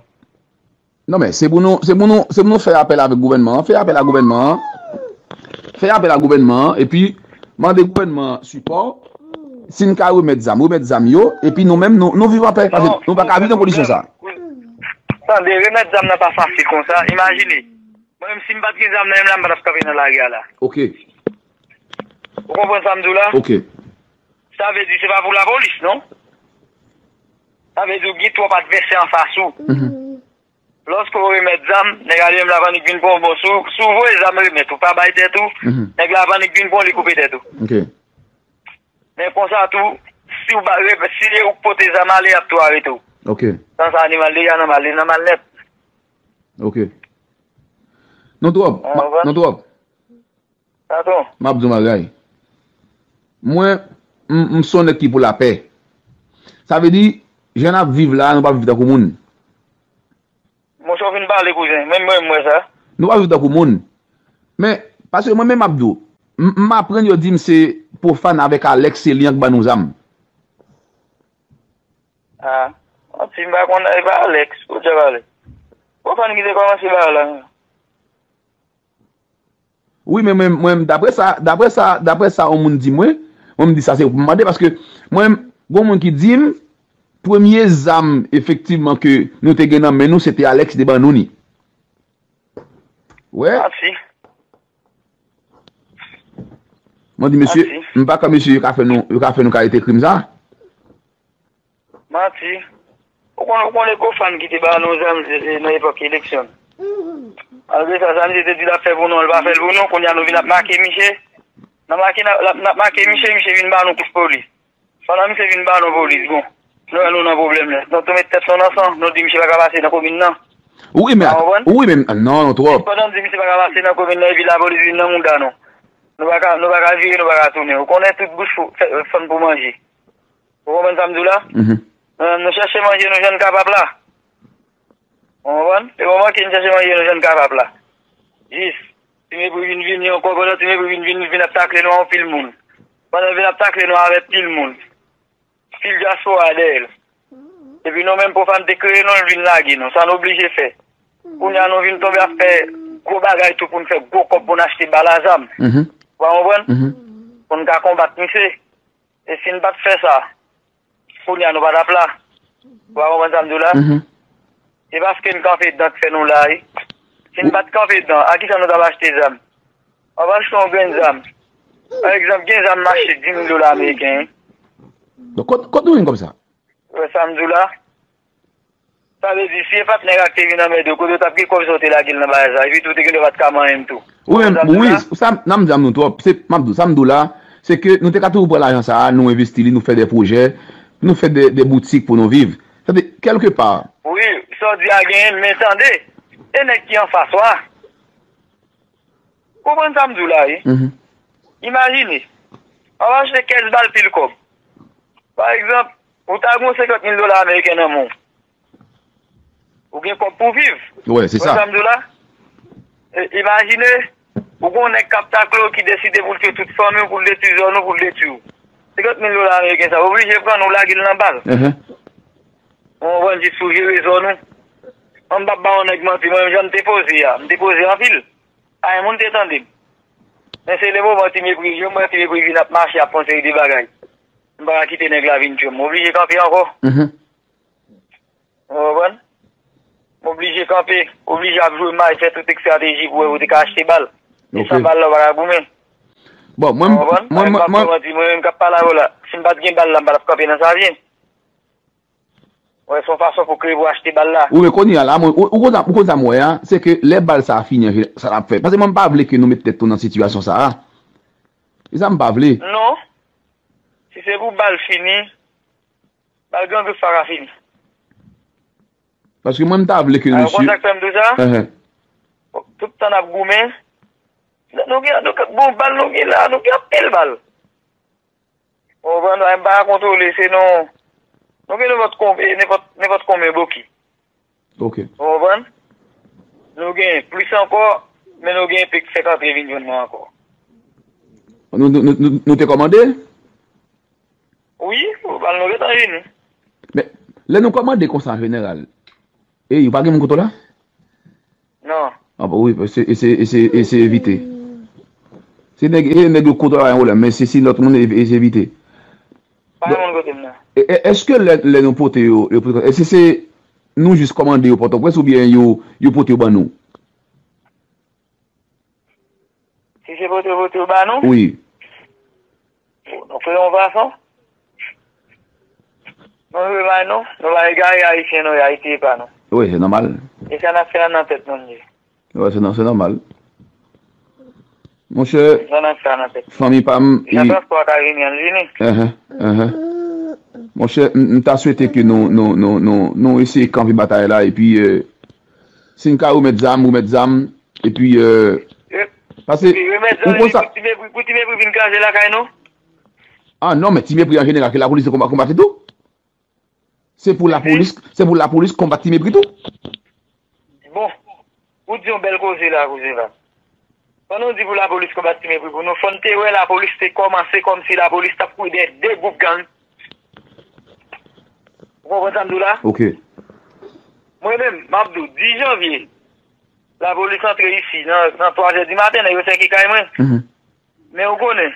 Non, men se pou nou, se pou nou, se pou nou fè apèl avèk gouvènman an, fè apèl a gouvènman an, fè apèl a gouvènman an, epi mande gouvènman an sipò. Si n ka remèt zam, remèt zam yo, epi nou menm, nou, nou viv anpè, paske nou pa ka viv nan kondisyon sa. Tande, remèt zam nan pa fasil konsa. Imajine, mwen menm, si m pa t gen zam nan men m la, m pa t ap kanpe nan lari a la. Ok. Ou konprann sa m di w la? Ok. Sa vle di se pa pou lapolis, non? Sa vle di w gen twòp advèsè anfas ou. Lòske w remèt zam, nèg la li menm l ap annik vin pran w. Bon, si w, si w voye zam remèt, ou pa bay tèt ou, nèg la ap annik vin pran w, li koupe tèt ou. Ok. Men konsa tou, si w ba, re- si se ou k pote zam ale, y ap tou arete w. Ok. San sa animal deja nan mal, li nan mal nèt. Ok. Non twòp. Ou konprann? Non twòp. Sa tou. M ap di w bagay. Mwen, m, m se yon nèg ki pou lapè. Sa vle di, jan n ap viv la, nou pa viv tankou moun. Monchè, w fin pale, kouzen. Menm mwen, m wè sa. Nou pa viv tankou moun. Men, paske mwen menm m ap di w, m, m aprann yo di m se Pwofàn avèk Alex, se li an k ban nou zam. Ah, manti, m pa konn, e pa Alex, ou te pale. Pwofàn ki te kòmanse bagay la. Wi, men mwen, mwen, daprè sa, daprè sa, daprè sa yon moun di mwen, mwen m di sa se ou pou m mande, paske mwen, gon moun ki di m, premye zam, efektivman, ke nou te gen nan men nou, se te Alex ki te ban nou ni. Wè. Manti. Mwen di, mesye, m pa kwè mesye yo ka fè nou, yo ka fè nou kalite krim sa. Manti. Ou konnen, ou konnen Pwofàn ki te ba nou zam, e, e, nan epòk eleksyon. Malgre sa, sa misye te di l ap fè pou nou, li pa fè l pou nou. Kounye a nou vin ap make misye. N ap make, n ap, n ap make misye, misye vin ba nou kous polis. Pandan misye vin ba nou polis, bon. Nou wè nou nan pwoblèm la. Nou tou met tèt nou nan san, nou di misye pa ka pase nan komin nan. Wi, men, Ou konprann? Wi, men, non, non, twòp. Pandan nou di misye pa ka pase nan komin nan, epi lapolis vin nan mouda nou. Nou pa ka, nou pa ka vire, nou pa ka tounen. Ou konnen tout bouch fò- fè- fann pou manje. Ou konprann sa m di w la? Mhm. Nou, nou chèche manje nou jan n kapab la. Ou konprann? E moman ke n chèche manje nou jan n kapab la. Jis, Ti Mepri vin vini ankò, pandan Ti Mepri vin vini, l vin ap takle nou anpil moun. Pandan l vin ap takle nou avèk pil moun. Pil dyaspora dèyè l. Epi nou menm Pwofàn te kreye nou, l vin lage nou. Sa n oblije fè. Kounye a nou vin tonbe ap fè gwo bagay tou pou n fè gwo kòb pou n achte bal a zam. Mhm. Ou pa konprann? Mhm. Pou n ka konbat misye. E si n pa t fè sa, kounye a nou pa t ap la. Ou pa konprann sa m di w la? Mhm. Se paske n kanpe dan k fè nou la, wi. Si n pa t kanpe dan, a kisa nou t ap achte zam? W ap achte yon grenn zam. Pa egzanp, gen zam m achte dis mil dola ameriken, wi. Donk, kot, kot nou jwenn kòb sa? Ou wè sa m di w la? Sa vle di, si e pa t nèg la k te vin anmède w, kote w t ap gen kòb sa w te lage l nan bagay sa? Epi tou, w te gendwa pa t ka manyen m tou. Ou menm, Sa m di w wi, la? sa, n ap di w tou, twòp. Se, m ap di w, sa m di w la, se ke nou te ka toujou pran lajan sa a, nou envesti li, nou fè de pwojè, nou fè de, de boutik pou nou viv. Sa vle di, kèlke pa. Wi, sa w di a genyen, men tande, e nèg ki anfas ou a. Konprann sa m di w la, wi. Mhm. Imajine, w ap achte kèz bal pil kòb. Pa egzanp, ou ta gen yon senkant mil dola ameriken nan men w. Ou gen kòb pou w viv. Wè, se Konn sa. Sa m di w la? E, imajine, ou gen yon nèg k ap takle w ki deside pou l tchwe tout fanmi w, pou l detwi zòn ou, pou l detwi w. Senkant mil dola ameriken sa, ou oblije pran l, ou lage l nan bal. Mhm. Ou konprann, jis pou jere zòn ou. Mwen m p ap ba yon nèg manti, mwen menm jan m te poze a, m te poze anpil. Anyen moun te tande m. Men se le moman Ti Mepri, jwenn mwen Ti Mepri vin ap mache ap fè yon seri de bagay. M pa ka kite nèg la vin tchwe m. M oblije kanpe ankò. Mhm. Ou konprann? M oblije kanpe, oblije ap jwe may, fè tout estrateji pou wè ou te ka achte bal. E Ok. San bal la, ou pa ka goumen. Bon, mwen, Ou konprann? mwen, M mwen, p ap mwen, fè manti, mwen menm k ap pale avè w la, si m pa t gen bal la, m pa t ap kanpe nan Savyen. Wè, se yon fason pou kreye pou achte bal la. Ou men kounye a la, mwen, ou, ou konn sa, ou konn sa m wè a, se ke lè bal sa a fini, an jeneral, sa l ap fè. Paske mwen m pa vle ke nou met tèt nou nan sitiyasyon sa a. E sa m pa vle. Non. Si se pou bal fini, bal Gran Grif pa ka fini. Paske mwen m ta vle ke A, nou ou konn sa k fè m di w sa? Enhen. Tout tan n ap goumen, nou gen, nou gen, bon, bal nou gen la, nou gen anpil bal. Ou konprann? M pa ka kontwole, se nou, nou gen nenpòt konbyen, nenpòt, nenpòt konbyen boki. Ok. Ou konprann? Nou gen plis ankò, men nou gen pik fèk antre vin jwenn nou ankò. Nou, nou, nou, nou, nou te kòmande? Wi, bal nou gentan vini. Men, lè nou kòmande konsa an jeneral, e, ou pa gen moun kote w la? Non. Ah, bon, wi, se, e se, e se, e se evite. Se nèg, e nèg yo kontwole yon pwoblèm, men se si lòt moun e, e se evite. Pa gen moun kote m nan. E, e, èske lè, lè nou pote yo, yo pote, èske se nou jis kòmande yo Pòtoprens oubyen yo, yo pote yo ban nou? Si se pote yo pote yo ba nou, Wi. Nou fè yon fason. Nou jwe may nou, nou pa egare Ayisyen nou ye, Ayiti e pa nou. Wi, se nòmal. E sa n ap fè a nan tèt nou li ye. Wi, se nò- se nòmal. Monchè, Sa n ap fè a nan tèt. Fanmi pa m, Jan transpò a ka vini, an vini. Enhen, enhen. Monchè, m m ta swete ke nou, nou, nou, nou, nou eseye kanpe batay la, epi euh, si n ka remèt zam, remèt zam, epi euh, pase, Epi remèt ou zam konn li sa, pou ti mepri, pou ti mepri vin kraze lakay nou. Ah non, men ti mepri an jeneral, ke lapolis konba- konbat li tou. Se pou lapolis, se pou lapolis konbat ti mepri tou. Bon, ou di yon bèl koze la, koze la. Pandan w di pou lapolis konbat ti mepri pou nou, fò n te wè lapolis te kòmanse kòmsi lapolis t ap kouri dèyè de gwoup gang. Ou konprann sa m di w la? Ok. Mwen menm, m ap di w, dis janvye, lapolis antre isi nan, nan twa zè di maten, nèg yo sèke kay mwen. Mhm. Men ou konnen,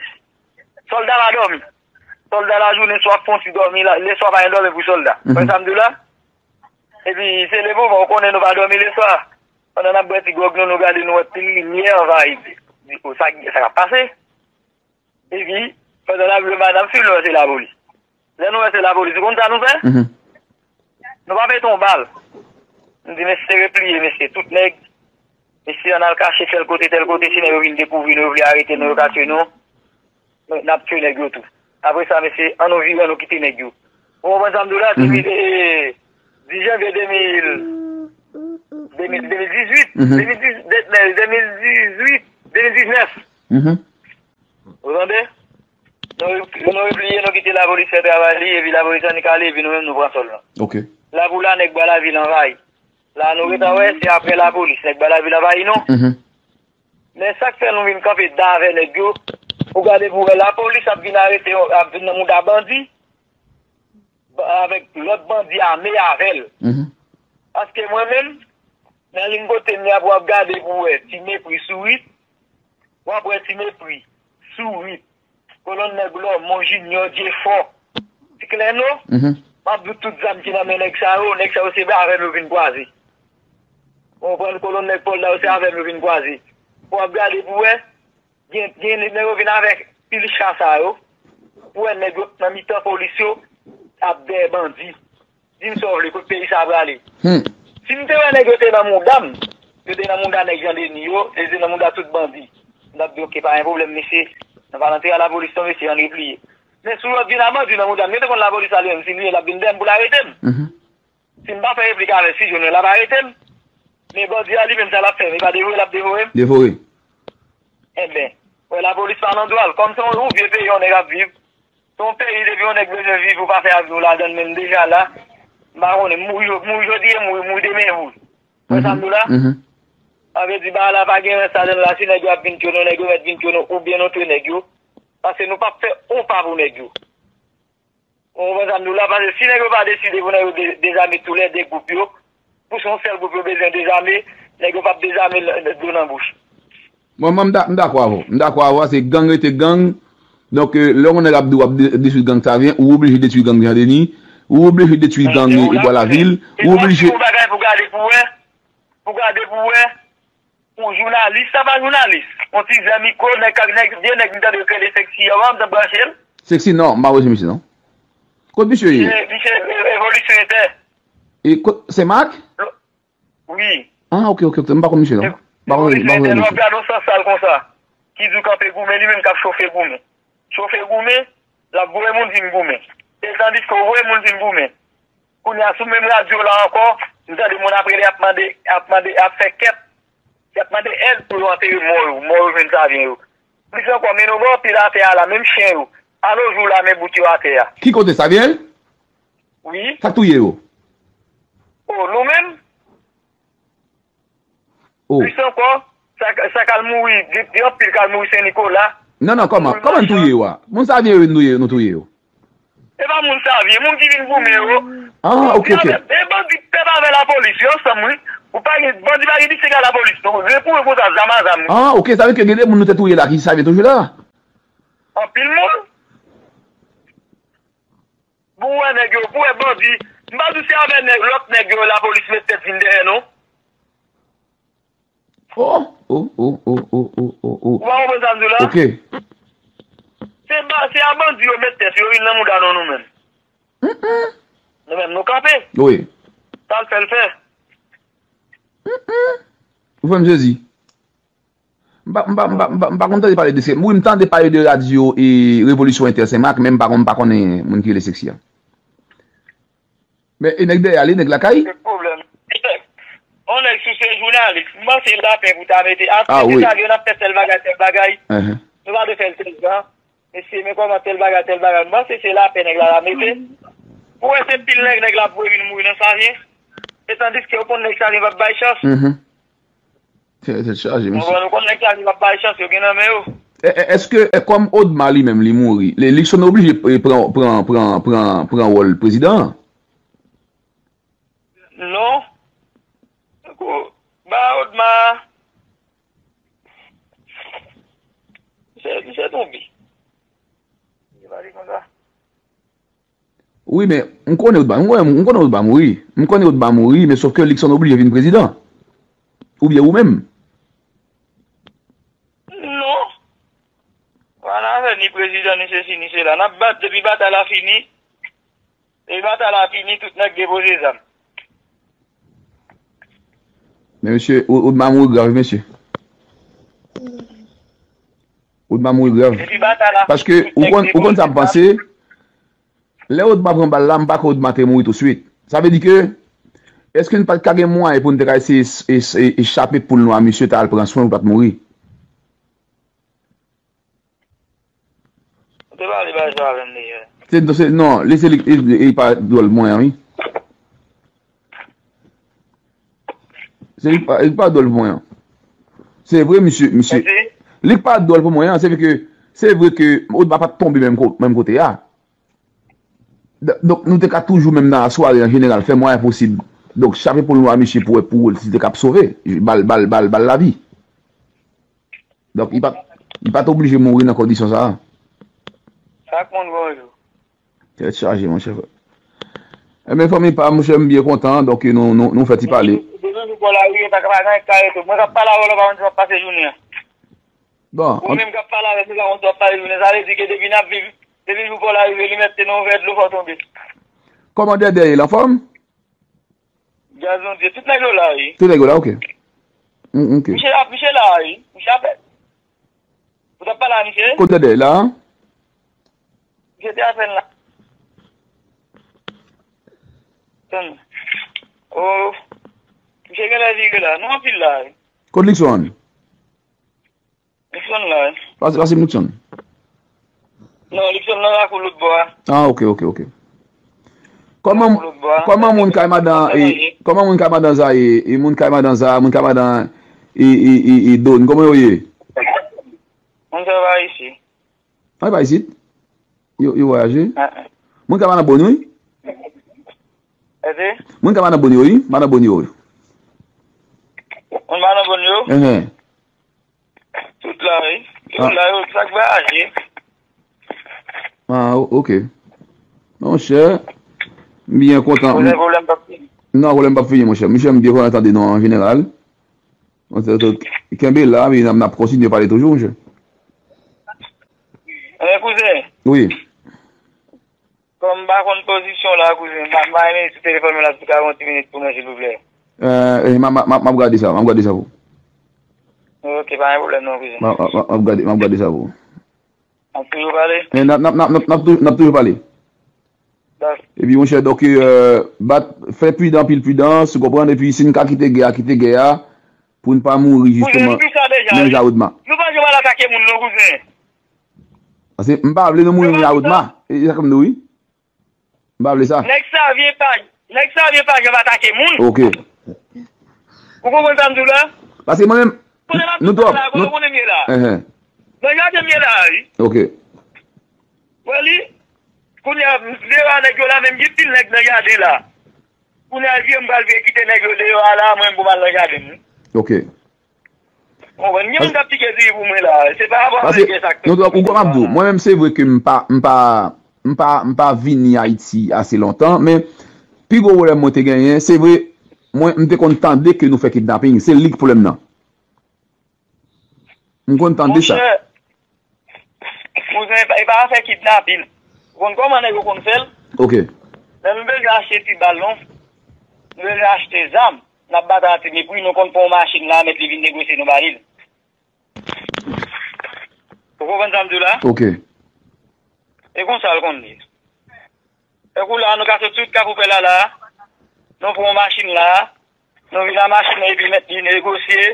sòlda pa dòmi. Sòlda lajounen swa ap fon ti dòmi, la- leswa pa gen dòmi pou sòlda. Mhm. Konn sa m di w la? Epi se le moman, ou konnen nou pa dòmi leswa. Pandan n ap bwè ti gwòg nou, nou gade nou wè pil limyè anvayi. Di, "O, sa, sa k ap pase?" Epi, pandan n ap jwe may n ap swiv, nou wè se lapolis. Lè nou wè se lapolis, ou konn sa nou fè? Mhm. Nou pa mete yon bal. Nou di, "Mesye, repliye, mesye, tout nèg. Mesye, ann al kache tèl kote, tèl kote, si nèg yo vin dekouvri nou, yo vle arete nou, yo ka tiye nou, nou- n ap tiye nèg yo tou." Apre sa, mesye, ann nou vire, ann nou kite nèg yo. Ou konprann sa m di w la? Dis janvye de mil, de mil, de mil dizuit, Mhm. de mil dizuit, de mil dizuit, de mil diznèf. Mhm. Ou tande? Nou, nou repliye, nou kite lapolis fè travay li, epi lapolis annik ale, epi nou menm nou pran sòl lan. Ok. La pou la, nèg Bwa Lavil anvayi. La nou gentan wè, se apre lapolis, nèg Bwa Lavil anvayi nou. Mhm. Men sa k fè nou vin kanpe davè nèg yo, ou gade pou wè lapolis ap vin arete, ap vin nan mouda bandi, ba- avèk lòt bandi ame avè l. Mhm. Paske mwen menm, nan liy kote m ye a, pou w ap gade pou w wè ti mepri sourit, w ap wè ti mepri sourit, kolonn nèg Lòmon, Jinyò, Jefò, ti klè nou, Mhm. m ap di w tout zam ki nan men nèg sa yo, nèg sa yo se avè m yo vin kwaze. Ou konprann, kolonn nèg Pòl la yo se avè m yo vin kwaze. Pou w ap gade pou w wè, gen, gen nèg yo vin avèk pil cha sa yo, pou w wè nèg yo nan mitan polis yo ap dèyè bandi. Di m sa w vle, kot peyi sa a prale? Hmm. Si m te wè nèg yo te nan mouda m, yo te nan mouda nèg Jan Deni yo, yo te nan mouda tout bandi, m t ap di, "Oke, pa gen pwoblèm, mesye. Nou pa nan teren lapolis non, mesye, ann repliye." Men si w ap vin a bandi nan mouda m, yo te konn lapolis la li menm, si l vle, l ap vin dèyè m pou l arete m. Mhm. Si m pa fè replik avè l, si l jwenn mwen, l ap arete m. Men bandi a li menm, sa l ap fè m, e pa devore l ap devore m? Devore. Enben, wè, lapolis pa nan dwa l. Kòm se yon vye peyi yon nèg ap viv, se yon peyi depi yon nèg bezwen viv, ou pa fè avi w ladan l menm deja la, m pa konnen, mouri, mouri jodi e mouri, mouri demen e mouri. Wè sa m di w la? Mhm. Sa vle di, bagay la pa gen rès ladan l la, si nèg yo ap vin tchwe nou, nèg yo mèt vin tchwe nou, oubyen nou tchwe nèg yo. Paske nou p ap fè yon pa pou nèg yo. Ou konprann sa m di w la? Paske si nèg yo pa deside pou nèg yo de- dezame toulède gwoup yo, pou se yon sèl gwoup yo bezwen dezame, nèg yo p ap dezame l- dlo nan bouch. Mwen, mwen, m da- m dakò avè w. M dakò avè w, se gang rete gang. Donk, euh, lè yon nèg ap di w ap de- detwi gang Savyen, ou oblije detwi gang Jan Deni, ou oblije detwi gang e Bwa Lavil, ou oblije. Yon bagay pou gade pou wè, pou gade pou wè, yon jounalis, sa pa jounalis, yon ti zè mikwo, nèg k ap, nèg, vye nèg m tande yo kreye Seksi a, m t ap branche l. Seksi non, m pa wè se misye non. Kot misye ye? Misye, misye, e- evolisyon entè. E kot, Senmak? Wi. Ah, ok, ok, ok, m pa konn misye non. M pa konn, m pa konn Evolisyon entè, lè w misye. ap gade yon sansal konsa, ki di w kanpe goumen, li menm k ap chofe goumen. Chofe goumen, l ap voye moun vin goumen. E tandiske w voye moun vin goumen. Kounye a, sou menm radyo la ankò, m tande moun ap rele, ap mande, ap mande, ap fè kèt, y ap mande èd pou yo antere mò yo, mò yo jwenn Savyen yo. Plis ankò, men nou bò pil atè a la, menm chen yo, a no jou la, men bout yo atè a. Ki kote Savyen? Wi. Sa k touye yo? O, nou menm? O. Plis ankò, sa, sa k al mouri, gen, gen anpil k al mouri Sen Nikola. Non, non, kòman? Kòman n touye yo a? Moun Savyen yo nou touye, nou touye yo. E pa moun Savyen, moun ki vin goumen yo. Ah, ok, ok. E bandi pèp avè lapolis, yo ansanm, wi. Ou pa gen, bandi pa gen distrè a lapolis, non. Repouwe konsa, zam a zam. Ah, ok, sa vle di ke gen de moun nou te touye la ki sa vle toujou la? Anpil moun. Pou wè nèg yo, pou wè bandi. M pa di se avè nèg, lòt nèg yo, lapolis met tèt vin dèyè, non. Oh, oh, oh, oh, oh, oh, oh, oh. Ou pa konprann sa m di w la? Ok. Se ba, se a bandi yo met tèt yo vin nan mouda nou, nou menm. Mm-mm. Nou menm, nou kanpe. Wi. Sa l fè, l fè. Mm-mm. Ou fè m sezi. M pa, m pa, m pa, m pa, m pa konn tande pale de se. Wi, m tande pale de radyo e Revolisyon Entè Senmak, men m pa konn, m pa konnen moun ki rele Seksi a. Men e nèg dèyè a li, nèg lakay? Se pwoblèm. On nèg sou se jounalis. M panse lapen pou ta mete. Ah, wi. Sa yo n ap fè tèl bagay, tèl bagay. Uh-huh. Nou pa dwe fè l tèl jan. Mesye, men kòman tèl bagay, tèl bagay. M panse se lapen nèg la la mete. Ou wè se pil nèg, nèg la pou vin mouri nan Savyen. E tandiske yo konn nèg Savyen p ap bay chans. Mhm. Tèt chaje, mesye. Ou konn nèg Savyen p ap bay chans, yo gen nan men yo. E, e, èske, e, kòm Odma li menm li mouri, li, Luckson oblije, e, pran, pran, pran, pran, pran wòl prezidan an? Non. Tankou, ba Odma. Misye, misye tonbe. Misye pale konsa. Wi, men m konnen Odma, m konnen, m konnen Odma mouri. M konnen Odma mouri, men sòf ke Luckson oblije vin prezidan. Oubyen ou menm? Non. Pa nan afè ni prezidan, ni sesi, ni sela. N ap bat depi batay la fini. Depi batay la fini, tout nèg depoze zam. Men mesye, Odma mouri grav, mesye. Odma mouri grav. Depi batay la, paske ou konn, ou konn sa m panse. Lè Odma pran bal la, m pa kwè Odma te mouri touswit. Sa vle di ke, èske n pa t ka gen mwayen pou n te ka eseye s-, es-, e, e chape poul nou a misye ta al pran swen pou l pa t mouri? Ou te pale bagay sa avè m deja. Se, se, non, li se li, li, li pa dwòl pou mwen an, wi. Se li pa, li pa dwòl pou mwen an. Se vre, misye, misye. Li pa dwòl pou mwen an, se vre ke, se vre ke Odma pa t tonbe menm ko-, menm kote a. D-, donk, nou te ka toujou menm nan asware an jeneral, fè mwayen posib. Donk, chape poul nou a misye pou wè pou wè si te ka ap sove. Bal, bal, bal, bal lavi. Donk, li pa, li pa t oblije mouri nan kondisyon sa a. Chak moun gon jou. Tèt chaje, monchè. Ebyen, fanmi pa m, monchè, m byen kontan, donk, nou, nou, nou fè ti pale. Depi jou bò lari, pa ka pa gen kare tou. Mwen k ap pale avè w la, pa konn si m ap pase jounen an. Bon, ou menm k ap pale avè m, ou pa konn si w ap pase jounen. Sa vle di ke depi n ap viv, depi jou bò lari, li mèt se nan yon vè dlo fò tonbe. Kòman Dèdè ye, l anfòm? Djaz Bondye, tout nèg yo la, wi. Tout nèg yo la, ok. Mm, ok. Misye la, misye la, wi. Misye apèn. Ou t ap pale a misye? Kote Dèdè la? Misye te apèn la. Tann. Oh. Misye genlè vire la. Nou anpil la, wi. Kote Luckson? Luckson la, wi. Pase, pase m Luckson. Non, Luckson nan lakou lòt bò a. Ah, ok, ok, ok. Kòman, lakou lòt bò a. Kòman moun kay madan, e, kòman moun kay madan Zaye, e moun kay madan Za, moun kay madan, e, e, e, e Don, kòman yo ye? Moun sa pa isi. Ay, pa isit. Yo, yo vwayaje. Ah, ah. Moun kay madan Bon yo, wi. Èske? Moun kay madan Bon yo, wi. Madan Bon yo, wi. Moun madan Bon yo? Enhen. Tout la, wi. Tout la, yo, sa k vwayaje. Ah, o-, ok. Monchè, m byen kontan. Pwoblèm, pwoblèm p ap fini. Non, pwoblèm p ap fini, monchè. Monchè, m byen kontan tande nou an jeneral. Monchè, tout, kenbe la, wi, n ap, n ap kontinye pale toujou, monchè. Eh, kouzen. Wi. Kòm m pa konn pozisyon w la, kouzen, m a, m a renmen sou telefòn mwen la sou karant minit pou mwen, silvouplè. Eh, eh, m a, m a, m a, m ap gade sa, m ap gade sa pou ou. Ok, pa gen pwoblèm non, kouzen. M a, m a, m ap gade, m ap gade sa pou ou. N ap toujou pale? Eh, n ap, n ap, n ap, n ap, n ap toujou, n ap toujou pale. Epi, monchè, donk, eh, bat, fè pridan, pil pridans, ou konprann, epi si n ka kite gè a, kite gè a, pou n pa mouri, jisteman, menm jan Odma. Nou pa janm al atake moun non, kouzen. Paske m pa vle nou mouri menm jan Odma. E, e sa k m di w, wi. M pa vle sa. Nèg Savyen pa, nèg Savyen pa janm atake moun. Ok. Ou konprann sa m di w la? Paske mwen menm, nou twòp. Kote m ap di w la, kote konnen m ye la? Enhen. Nan jaden m ye la, wi. Ok. Wè li, kounye a, m vire a nèg yo la, menm gen pil nèg nan jaden la. Kounye a l vye, m pral vye kite nèg yo deyò a la, mwen pou m al nan jaden m wi. Ok. Ou konprann? Gen moun k ap pike diri pou mwen la. Se pa rapò avèk gen sa k fèt. Ou konn m ap di w, mwen menm se vre ke m pa, m pa, m pa, m pa vini Ayiti ase lontan, men pi gwo pwoblèm mwen te genyen, se vre, mwen, m te konn tande ke nou fè kidnaping. Se li k pwoblèm nan. M konn tande sa. Monchè, kouzen, e pa afè kidnaping. Ou konn kòman nèg yo konn fè l? Ok. Lè nou bezwen achte ti bal, non? Nou bezwen achte zam. N ap batay ak ti mepri, nou konn pran yon machin la, mèt li vin negosye, nou ba li l. Ou konprann sa m di w la? Ok. E konsa l konn ye. Tankou la, nou ka sot tout Kafou Pèl la, la, nou pran machin la, nou vin ak machin nan epi mèt li negosye,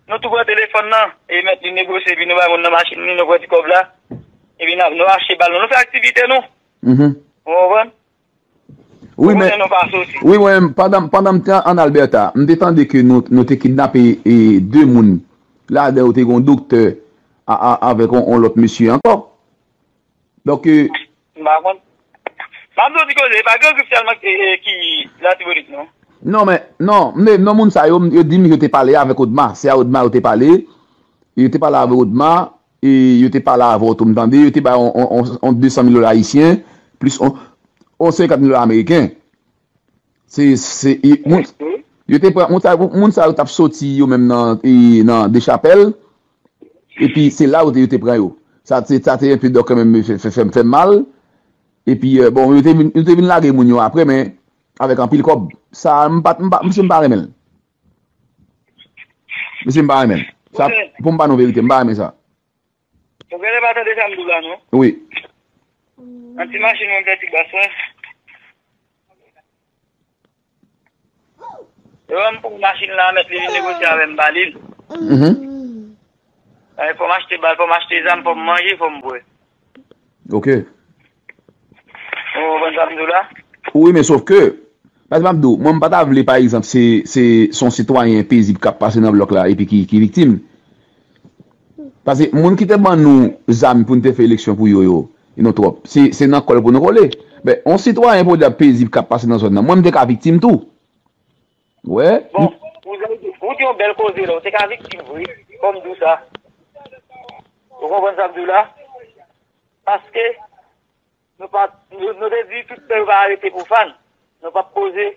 nou tou pran telefòn nan, e mèt li negosye, epi nou bay moun nan machin li, nou pran ti kòb la, epi n ap, nou achte bal nou, nou fè aktivite nou. Mhm. Ou konprann? Wi, men, nou pa soti. Wi, mwen, pandan, pandan m te an Alberta, m te tande ke nou, nou te kidnape, e, de moun. Ladan yo te gen yon doktè a, a, avèk yon, yon lòt mesye ankò. Donk, e, m pa konn. M ap di w ti koze, e pa Gran Grif sèlman ki, e, ki Latibonit, non. Non, men, non, men, non, moun sa yo, yo di m yo te pale avèk Odma. Se a Odma yo te pale. Yo te pale avèk Odma. E yo te pale avè w tou, m tande. Yo te bay yon, yon, yon, yon de san mil dola ayisyen, plis yon, yon senkant mil dola ameriken. Se, se, e, moun, yo te pran, moun sa, moun sa yo t ap soti yo menm nan, e, nan Dechapèl. Epi se la yo te, yo te pran yo. Sa te, sa te enpe dòk kanmenm, fè, fè, fè, fè m mal. Epi, e, bon, yo te vin, yo te vin lage moun yo apre, men avèk anpil kòb. Sa, m pa, m pa, misye m pa renmen l. Misye m pa renmen l. Sa, pou m ba nou verite, m pa renmen sa. Ou genlè pa tande sa m di w la, non? Wi. Nan ti machin mwen m fè ti bas mwen. Yo ban m pou machin la, mèt li vin negosye avè m, ba li l. Mhm. Fò m achte bal, fò m achte zam, fò m manje, fò m bwè. Ok. Ou konprann sa m di w la? Wi, men sòf ke, paske m ap di w, mwen, m pa ta vle, pa egzanp, se, se, se yon sitwayen pezib k ap pase nan blòk la epi ki, ki viktim. Paske moun ki te ban nou zam pou n te fè eleksyon pou yo, yo, e nou twòp. Se, se nan kò l pou nou kole. Men, yon sitwayen, pou di, pezib k ap pase nan zòn nan, mwen, m te ka viktim tou. Wè. Bon, ou, ou di yon bèl koze la, ou te ka viktim vre, fò m di w sa. Ou konprann sa m di w la? Paske nou pa, nou, nou te di tout pè yo pa arete pou fan. Nou p ap poze.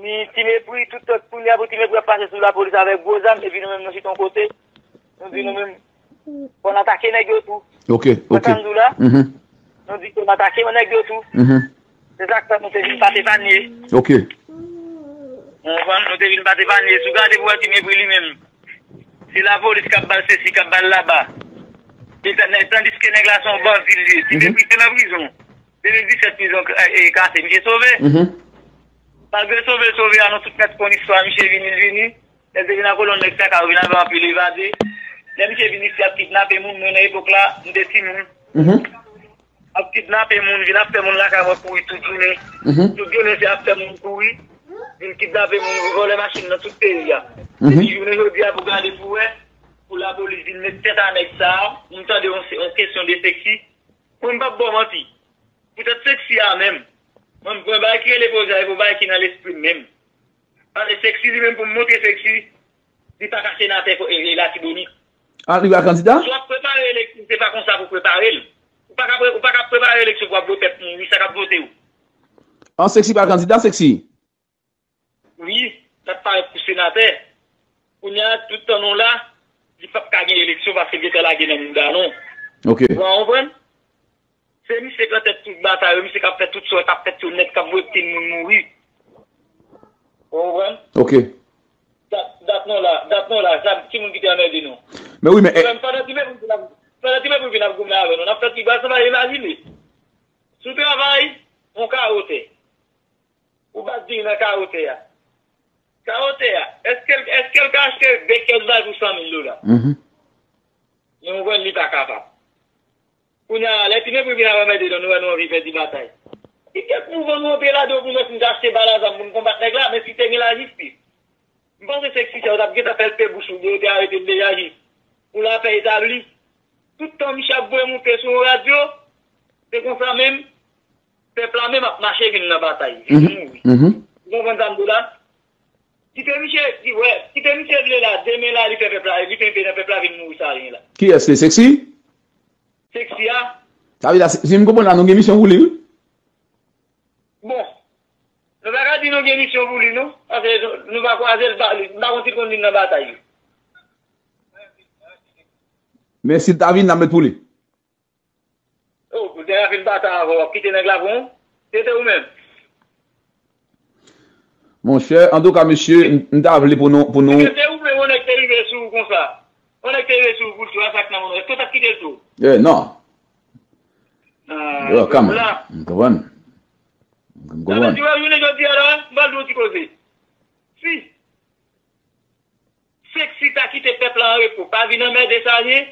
Ni Ti Mepri, tout lòt kounye a pou Ti Mepri ap pase sou lapolis avèk gwo zam, epi nou menm nou chita yon kote. Nou di nou menm, fò n atake nèg yo tou. Ok, ok. Konprann sa m di w la? Mhm. Nou di fò n atake nèg yo tou. Mhm. Se sa k fè nou te vin pate panye. Ok. Ou konprann? Nou te vin pate panye. Si w gade pou wè Ti Mepri li menm, se lapolis k ap ba l sesi, k ap ba l laba. E tan-, tandiske nèg la se yon bandi li ye. Ti Mepri te nan prizon. De mil disèt prizon, e, e, kase, misye sove. Mhm. Malgre sove l sove a, nou tout mèt konn istwa, misye vini, l vini. Lè l te vin nan kolonn nèg Saka, yo vin avè anpil evade. Lè misye vin isi ap kidnape moun, mwen nan epòk la, m te timoun. Mhm. Ap kidnape moun, vin ap fè moun lakay mwen kouri tout jounen. Mhm. Tout jounen se ap fè moun kouri, vin kidnape moun, vòlè machin nan tout peyi a. Mhm. Epi jounen jodi a pou gade pou wè, pou lapolis vin met tèt a nèg sa a, m tande yon, yon kesyon de seksi. Mwen m p ap ba w manti. Poutèt seksi a menm. Mwen m pran bagay ki rele pwoze a, e pou bagay ki nan lespri m menm. Paske seksi li menm pou m montre seksi, li pa ka senatè ko-, e, e Latibonit. Ah, li pa kandida? Si w ap prepare eleksyon, se pa konsa pou prepare l. Ou pa ka pre-, ou pa ka prepare eleksyon pou w ap vote tèt moun, wi, sa k ap vote w. An seksi pa kandida, seksi? Wi, l ap parèt pou senatè. Kounye a, tout tan nou la, li p ap ka gen eleksyon paske l gentan lage nan mouda nou. Ok. Ou konprann? Se misye k antèt tout batay yo, misye k ap fè tout sa k ap fèt yo nèt, k ap voye pitit moun mouri. Ou konprann? Ok. Dat, dat nou la, dat nou la, sa, ki moun ki te anmède nou? Men wi, men, e, pandan Ti Mepri vin ap, pandan Ti Mepri vin ap goumen avè nou, n ap fè ti bal, sa pa imajine. Si w travay, yon kawo tè. Ou bat diri nan kawo tè a. Kawo tè a, èske l, èske l ka achte de kès bal pou san mil dola? Mhm. Men ou konprann li pa kapab. Kounye a, lè Ti Mepri vin ap anmède nou, nou wè nou anvi pèdi batay. Ki kèk mouvman nou antre ladan pou nou wè si n ka achte bal a zam pou n konbat nèg la, men si te gen lajistis. M panse se ki sa yo t ap gentan fè l pe bouch li, yo te arete l deja jis pou lapè etabli. Tout tan misye ap voye moute sou yon radyo, se konsa menm, pèp la menm ap mache vin nan batay, vin mouri. Mhm. Ou konprann sa m di w la? Kite misye, ki, wè, kite misye vle la, demen la, li fè pèp la, li fè pè nan pèp la vin mouri sa yen la. Kiyès li, Sexy? Sexy a. Sa vle di, si m konprann la, nou gen misyon pou li, wi. Bon, nou pa ka di nou gen misyon pou li, non. Paske nou, nou pa kwaze l, pa, li, m pa konn si l konn vin nan batay yo. Men si l ta vin, n ap met pou li. Oh, pou dèyè fin batay avè w, w ap kite nèg la pou ou? Se te ou menm. Monchè, antouka, mesye, m, m ta vle pou nou, pou nou. Se te ou menm, yon nèg te rive sou ou konsa. Yon nèg te rive sou ou pou l tou, a sa k nan moun ou. Èske w t ap kite l tou? Eh, non. Ah, yo, kama. M konprann. M konprann. Sa vle di, wè, jounen jodi a la, m pral di w yon ti koze. Si Sexy ta kite pèp la an repo, pa vin anmède sa yen.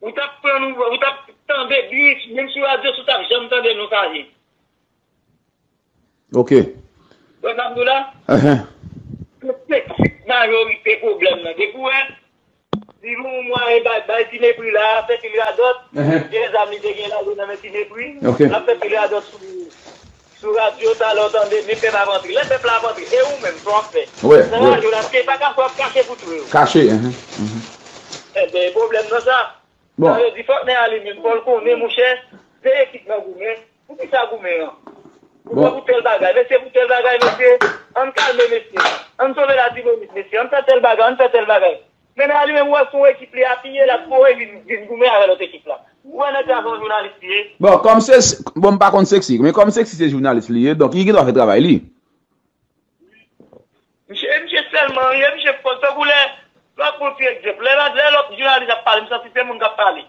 Ou t ap pran nou, ou t ap tande byen, menm sou radyo, si w t ap janm tande nou sa yen. Ok. Wè sa m di w la? Ahan. Se Sexy majorite pwoblèm nan. Depi w wè, li gon mwayen bay, bay ti mepri la, fè ti radòt, vye zam li te gen la, li nan men ti mepri, ok, l ap fè ti radòt sou sou radyo, talè w tande, men pèp ap antre. Lè pèp la ap antre, e ou menm, sa w ap fè? Wè, nan wè. Radyo la, se pa kache w ap kache pou twe w. Kache, enhen, enhen. Enben, e pwoblèm nan sa. Bon. Sa vle di, fòk nèg a li menm, fò l konnen, monchè, se ekip nan goumen. Poukisa goumen an? Bon. Pou tèl bagay, mesye, pou tèl bagay, mesye, ann kalme, mesye. Ann sove Latibonit, mesye. Ann fè tèl bagay, ann fè tèl bagay. Men a li menm, ou wè se yon ekip li apiye, l ap voye vin, vin goumen avè lòt ekip la. Ou wè nèg sa se yon jounalis li ye. Bon, kòm se, bon, m pa konn Sexy, men kòm Sexy se jounalis li ye, donk li gen dwa fè travay li. Misye, misye sèlman, ye, misye fò, tankou lè, lè w ap pran ti egzanp, lè, lè lòt jounalis ap pale, m santi se moun k ap pale.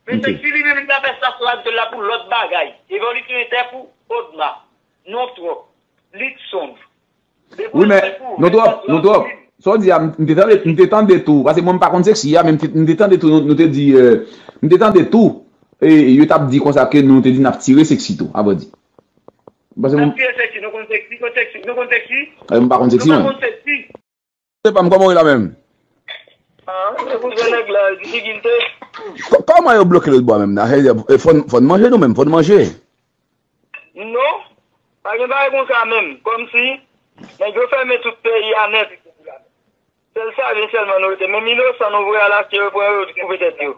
Men Sexy li menm, li ta fè sa sou radyo la pou lòt bagay. Evolisyon entè pou Odma, non twòp, Litson. Wi, men, non twòp, non twòp. Sa w di a, m, m te tande, m te tande tou, paske mwen m pa konn Sexy a, men m te, m te tande tou, nou, nou te di, euh, m te tande tou, e yo t ap di konsa ke nou te di n ap tire Sexy tou, a vrè di. Paske mwen. N ap tire Sexy, nou konn Sexy, konn Sexy, nou konn Sexy. Eh, m pa konn Sexy, mwen. Nou pa konn Sexy. Se pa m, kòman w ye la menm? Ah, se pou nèg la, difikilte. Kò-, kòman yo bloke lòt bò a menm nan? E, e, fò n, fò n manje nou menm, fò n manje. Non, pa gen bagay konsa menm. Kòmsi nèg yo fèmen tout peyi a nèt. Sèl Savyen sèlman nou rete. Menm inosan nou voye al achte, yo pran yo koupe tèt yo.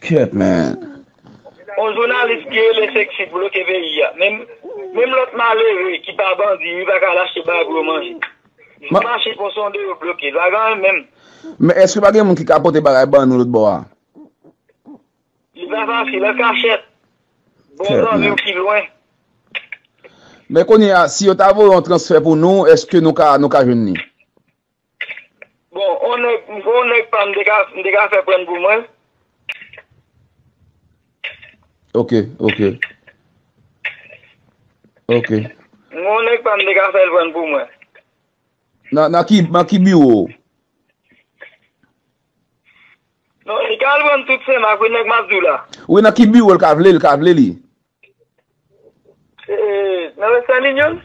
Kèt, man. On jounalis ki rele Sexy bloke peyi a. Menm, menm lòt malere ki pa bandi, li pa ka al achte bagay pou yo manje. Jis mache pou sonde yo bloke. Pa gen anyen menm. Men èske pa gen moun ki ka pote bagay ban nou lòt bò a? Li pa fasil, an kachèt. Bon zanmi w ki lwen. Men kounye a, si yo ta voye yon transfè pou nou, èske nou ka, nou ka jwenn li? Bon, on nèg, on nèg pa m te ka, m te ka fè pran pou mwen. Ok, ok. Ok. On nèg pa m te ka fè l pran pou mwen. Nan, nan ki, nan ki biwo? Non, li ka al pran tout Senmak, wi, nèg m ap di w la. Wi, nan ki biwo l ka vle, l ka vle li? E, nan Western Union?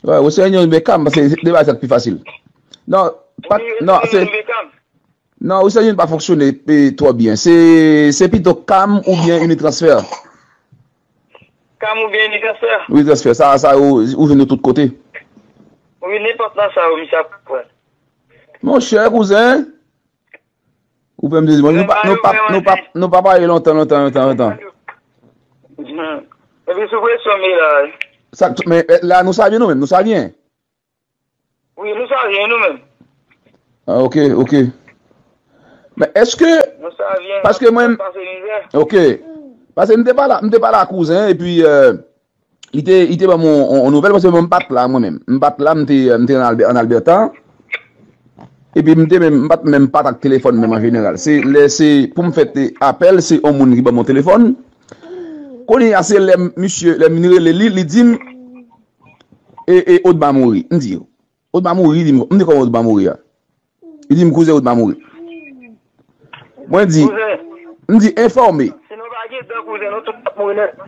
Wi, Western Union, Beckham, paske se de bagay sa k pi fasil. Non, pa, non, se, non, Western Union pa fonksyone, e, twò byen. Se, se pito Cam oubyen Unitransfer. Cam oubyen Unitransfer? Unitransfer, sa, sa, ou, ou jwenn yo tout kote. Wi, nenpòt nan sa yo, misye ap pran. Monchè, kouzen, ou fè m plezi. Bon, nou pa, nou pa, nou pa, nou pa pale lontan, lontan, lontan, lontan. Hmm. Epi sou presyon m ye la, wi. Sa, men, eh, la, nou Savyen nou menm, nou Savyen. Wi, nou Savyen nou menm. Ah, ok, ok. Men èske, nou Savyen, paske mwen, pase mizè. Ok. Paske m te pale, m te pale a kouzen, epi, eh, Li te, li te ban m yon, yon, yon nouvèl, paske mwen, m pa t la, mwen menm. M pa t la, m te, m te an Albè-, an Alberta. Epi m te menm, m pa t menm pa t ak telefòn menm an jeneral. Se lè se pou m fè te apèl, se yon moun ki ban m yon telefòn. Kounye a, se lè m, misye, lè m vin rele li, li di m, e, e, Odma mouri. M di, Odma mouri, li di m, m di kòman Odma mouri a? Li di m, kouzen, Odma mouri. Mwen di, m di, enfòme. Si nou pa gen dan, kouzen, nou tout ap mouri nèt.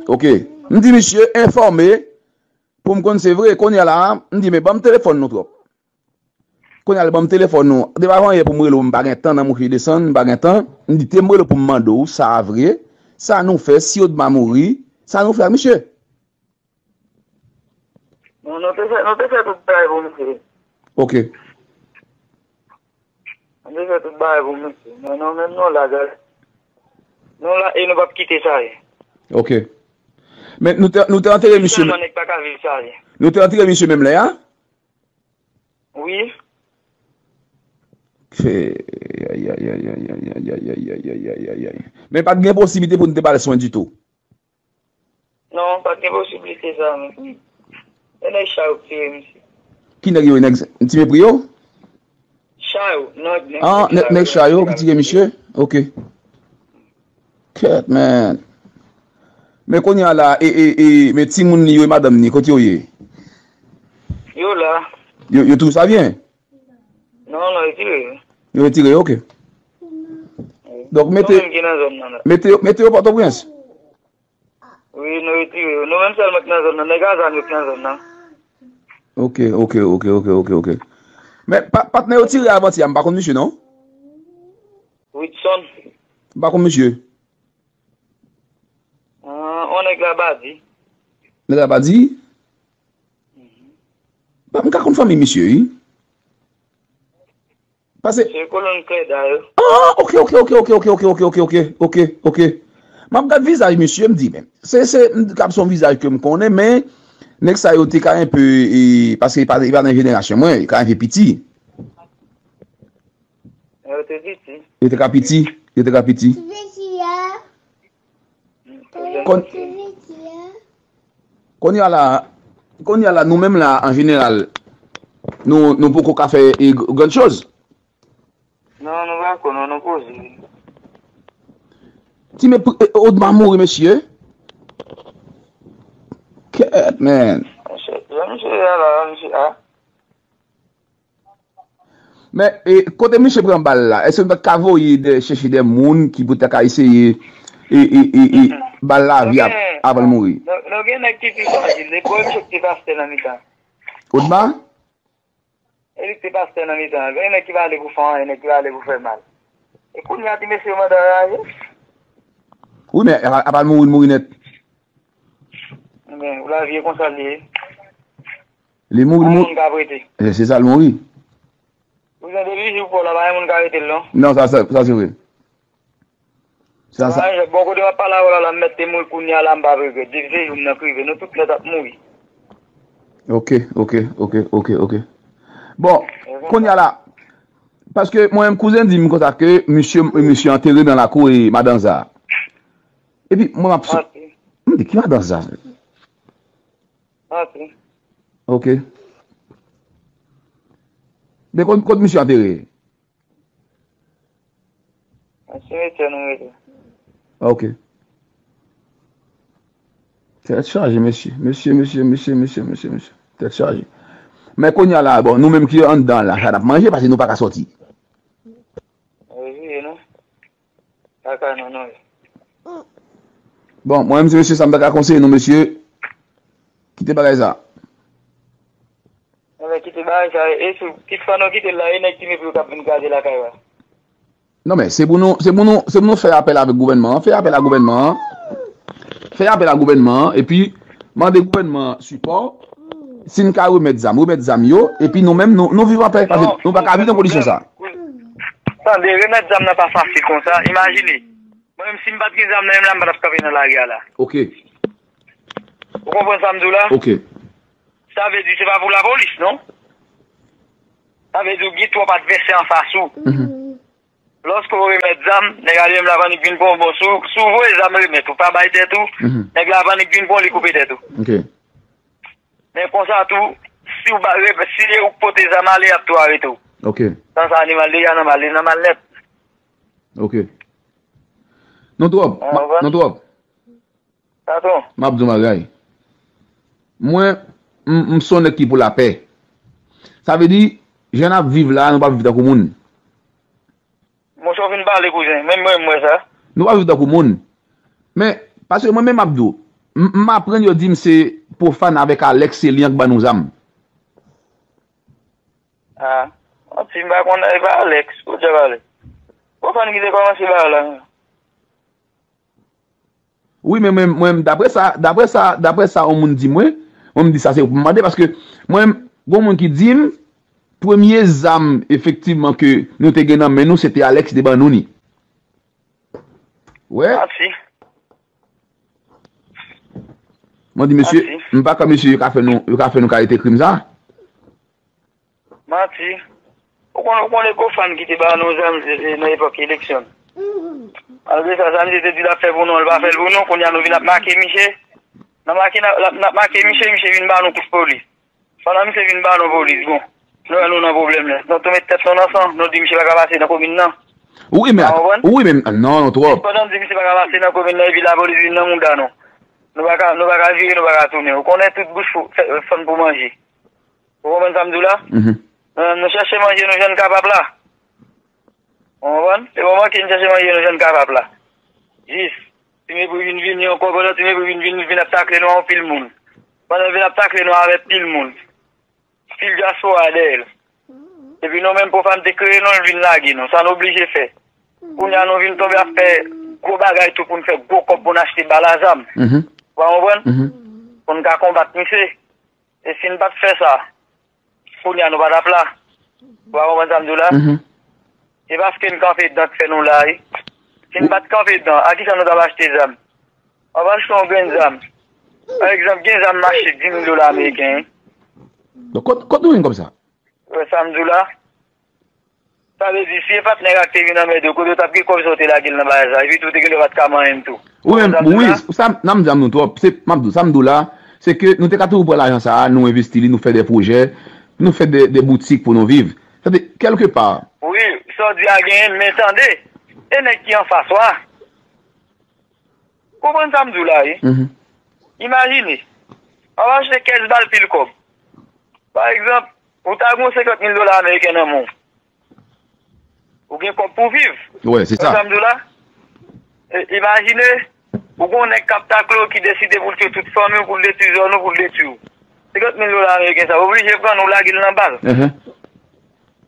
Ok. M di, misye, enfòme, pou m konn se vre. Kounye a la, m di, men ban m telefòn nou twòp. Kounye a, l ban m telefòn nou. Depi avan yè pou m rele w, m pa gen tan nan mouche desann, m pa gen tan. M di, te m rele w pou m mande w, sa vre. Sa nou fè, si Odma mouri, sa nou fè ak misye? Nou, nou te fè, nou te fè tout bagay pou misye. Ok. Nou te fè tout bagay pou misye. Men nou menm nou la, gade. Nou la e nou p ap kite sa ye. Ok. Men nou te, nou te antere misye. Sèlman nèg pa ka viv sa ye. Nou te antere misye menm lè a? Wi. Fè, ay, ay, ay. Men pa t gen posiblite pou nou te ba l swen ditou? Non, pa t gen posiblite sa menm. E nèg Chayou ki tire misye. Ki nèg yo, nèg Ti Mepri yo? Chayou, non, nèg Ah, nèg nèg Chayou ki tire misye? Ok. Kèt, man. Men kounye a la, e, e, e, men timoun li yo e madanm ni, kote yo ye? Yo la. Yo, yo toujou sa byen? Non, non, yo tire yo. Yo retire yo, ok. Donk, mete, mete yo, mete yo Pòtoprens. Wi, nou retire yo. Nou menm sèlman ki nan zòn nan. Nèg a zam yo ki nan zòn nan. Ok, ok, ok, ok, ok, ok. Men, pa, patnè yo tire avantyè a, m pa konn misye, non? Widson. M pa konn misye. Ah, on nèg Labadi. Nèg Labadi? Mhm. Bon, m ka konn fanmi misye, wi. Paske Se kolonn Klèda yo. Ah, ok, ok, ok. M ap gad vizaj misye, m di, men, se, se, m di, kab se yon vizaj ke m konnen, men, nèg sa yo te ka enpe, e, paske e pa, e pa nan jenerasyon mwen, e ka enpe piti. Yo te piti. Yo te ka piti, yo te ka piti. Kon-, kounye a la, kounye a la, nou menm la, an jeneral, nou, nou poko ka fè, e, grann choz. Non, nou pa ko, non, nou poze. Ti me, e, Odma mouri, mesye. Kèt, man. Mesye, jan misye a la, misye a. Men, e, kote misye pran bal la, èske nou ta ka voye de, chèche de moun ki pou ta ka eseye, e, e, e, e, ba l lavi ap-, avan l mouri? Nou gen, nou, nou gen nèg ki pi frajil. Depi misye ki te pastè nan mitan. Odma? E li ki te pastè nan mitan. Gen nèg ki pa ale pou fè anyen, nèg ki pa ale pou fè mal. E kounye a, ti mesye yo mande anraje. Wi, men apa, apa l mouri, l mouri nèt. Men, lavi e konsa l ye. Li mouri, li mouri. Pa gen moun ka prete. E, se sa l mouri. Ou jan depi jou pou la, pa gen moun ka rete l, non. Non, sa, sa, sa se vre. Sa, sa. Bon, kote m ap pale avè w la, la, m mèt te mouri kounye a la, m pa regrèt. Depi se jou m nan k rive, nou tout nèt ap mouri. Ok, ok, ok, ok, ok. Bon, kounye a la, paske mwen menm kouzen di m konsa ke misye, misye antere nan lakou e madanza. Epi mwen m ap sou-, m di ki madanza? Ok. Men kot, kot misye antere? Nan simetyè nou rete. Ok. Tèt chaje, mesye. Mesye, mesye, mesye, mesye, mesye, mesye. Tèt chaje. Men kounye a la, bon, nou menm ki anndan la, sa n ap manje, paske nou pa ka sòti. Wi, non. Kaka non, non. Bon, mwen menm, se mesye sa m ta ka konseye nou, mesye. Kite bagay sa. Enben, kite bagay sa. E sou, kit fwa nou kite l la, e nèg ki mepri yo k ap vin kraze lakay la. Non, men, se pou nou, se pou nou, se pou nou fè apèl avèk gouvènman an, fè apèl a gouvènman an, fè apèl a gouvènman an, epi mande gouvènman an sipò. Si n ka remèt zam, remèt zam yo, epi nou menm, nou, nou viv anpè, paske nou pa ka viv nan kondisyon sa. Tande, remèt zam nan pa fasil konsa. Imajine, mwen menm si m pa t gen zam nan men m la, m pa t ap kanpe nan lari a la. Ok. Ou konprann sa m di w la? Ok. Sa vle di se pa pou lapolis, non. Sa vle di w gen twòp advèsè anfas ou. Mhm. Lòske w remèt zam, nèg a li menm l ap annik vin pran w. Bon, si w, si w voye zam remèt ou, pa bay tèt ou, mhm, nèg la ap annik vin pran w, li koupe tèt ou. Ok. Men konsa tou, si w ba, re-, si ou pote zam ale, y ap tou arete w. Ok. Tan sa animal deja nan mal, li nan mal nèt. Ok. Non twòp, ah, ma-, non twòp. Patwon. M ap di w bagay. Mwen, m, m se yon nèg ki pou lapè. Sa vle di, jan n ap viv la, nou pa viv tankou moun. Monchè, w fin pale, kouzen. Menm mwen, m wè sa. Nou pa viv tankou moun. Men, paske mwen menm, m ap di w, m, m aprann yo di m se Pwofàn avèk Alex, se li an k ban nou zam. Ah. Manti, m pa konn, e pa Alex. Podyab Alex. Pwofàn ki te kòmanse bagay la. Wi, men mwen, mwen, daprè sa, daprè sa, daprè sa yon moun di mwen, Ou m di sa se ou pou m mande, paske mwen, gon moun ki di m, premye zam, efektivman, ke nou te gen nan men nou, se te Alex ki te ban nou ni. Wè. Manti. Mwen di, mesye, manti. M pa kwè mesye yo ka fè nou, yo ka fè nou kalite krim sa. Manti. Ou konnen, ou konnen Gofan ki te ba nou zam, se, se nan epòk eleksyon. Malgre sa, sa misye te di l ap fè pou nou, li pa fè l pou nou. Kounye a nou vin ap make misye. N ap make, n ap, n ap make misye, misye vin ba nou kout polis. Pandan misye vin ba nou polis, bon. Nou wè nou nan pwoblèm la. Nou tou met tèt nou nan san, nou di misye pa ka pase nan komin nan. Wi, men, wi, men, non, non, twòp. Pandan nou di misye pa ka pase nan komin nan, epi lapolis vin nan mouda nou. Nou pa ka, nou pa ka vire, nou pa ka tounen. Ou konnen tout bouch fò-, fè, fann pou manje. Ou konprann sa m di w la? Nou, nou chèche manje nou jan n kapab la. Ou konprann? Se moman ke n chèche manje nou jan n kapab la. Jis, Ti Mepri vin vini ankò, pandan Ti Mepri vin vini, vin ap takle nou anpil moun. Pandan l vin ap takle nou avèk pil moun. Pil dyaspora dèyè l. Epi nou menm Pwofàn te kreye nou, l vin lage nou. Sa nou oblije fè. Kounye a nou vin tonbe ap fè gwo bagay tou pou n fè gwo kòb pou n achte bal a zam. Ou pa konprann? Pou n ka konbat misye. E si n pa t fè sa, kounye a nou pa t ap la. Ou pa konprann sa m di w la? Se paske n kanpe dan k fè nou la, wi. Si n pa t kanpe dan, a kisa nou t ap achte zam? W ap achte yon grenn zam. Pa egzanp, gen zam mache di mil dola ameriken, wi. Donk, kot, kot nou jwenn kòb sa? Ou wè sa m di w la? Sa vle di, si e patnè a k te vin anmède w, kote w t ap gen kòb sa w te lage l nan bagay sa, epi tou w te genlè pa t ka manyen l tou. Ou menm, wi, sa, n ap di nou twòp. Se, m ap di w, sa m di w la, se ke nou te ka toujou pran lajan sa a, nou envesti li, nou fè de pwojè, nou fè de, de boutik pou nou viv. Sa vle di, kèlkepa. Wi, sa w di a genyen, men tande, e nèg ki anfas ou a. Konprann sa m di w la, wi. Imajine, w ap achte kèz bal pil kòb. Pa egzanp, ou ta gen yon senkant mil dola ameriken nan men w. Ou gen kòb pou w viv. Wè, se sa. Konprann sa m di w la? E, imajine, ou gen yon nèg k ap takle w ki deside pou l tchwe tout fanmi w, pou l detwi zòn ou, pou l detwi w. Senkant mil dola ameriken sa, ou oblije pran l, ou lage l nan bal.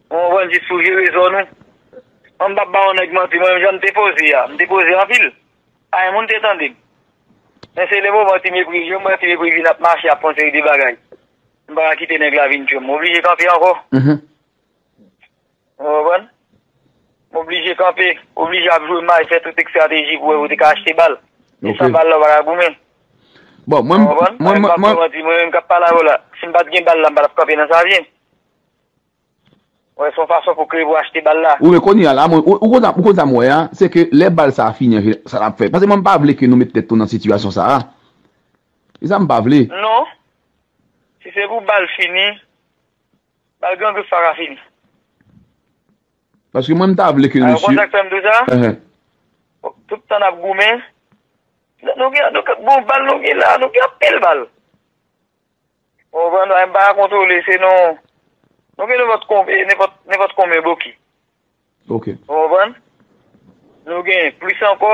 Ou konprann, jis pou jere zòn ou. Mwen m p ap ba yon nèg manti, mwen menm jan m te poze a, m te poze anpil. Pa gen moun te tande m. Men se le moman Ti Mepri jwenn mwen, Ti Mepri vin ap mache, ap fè yon seri de bagay. M pa ka kite nèg la vin tchwe m. M oblije kanpe ankò. Ou konprann? M oblije kanpe, oblije ap jwe may, fè tout estrateji pou wè ou te ka achte bal. E san bal la, ou pa ka goumen. Bon, mwen, ou konprann? Mwen, mwen, mwen, mwen, mwen menm k ap pale avè w la, si m pa t gen bal la, m pa t ap kanpe nan Savyen. Wè, se yon fason pou kreye pou achte bal la. Wi, men kounye a la, mwen, ou, ou konn sa, ou konn sa m wè a, se ke lè bal sa a fini, an jeneral, sa l ap fè. Paske mwen, m pa vle ke nou met tèt nou nan sitiyasyon sa a. E sa m pa vle. Non. Si se pou bal fini, bal Gran Grif pa ka fini. Paske mwen, m ta vle ke nou... Ou konn sa k fè m di w sa? Tout tan n ap goumen, nou gen, nou gen, bon, bal nou gen la, nou gen anpil bal. Ou konprann? M pa ka kontwole, se nou, nou gen nenpòt konbyen, nenpòt, nenpòt konbyen boki. Ok. Ou konprann? Nou gen plis ankò,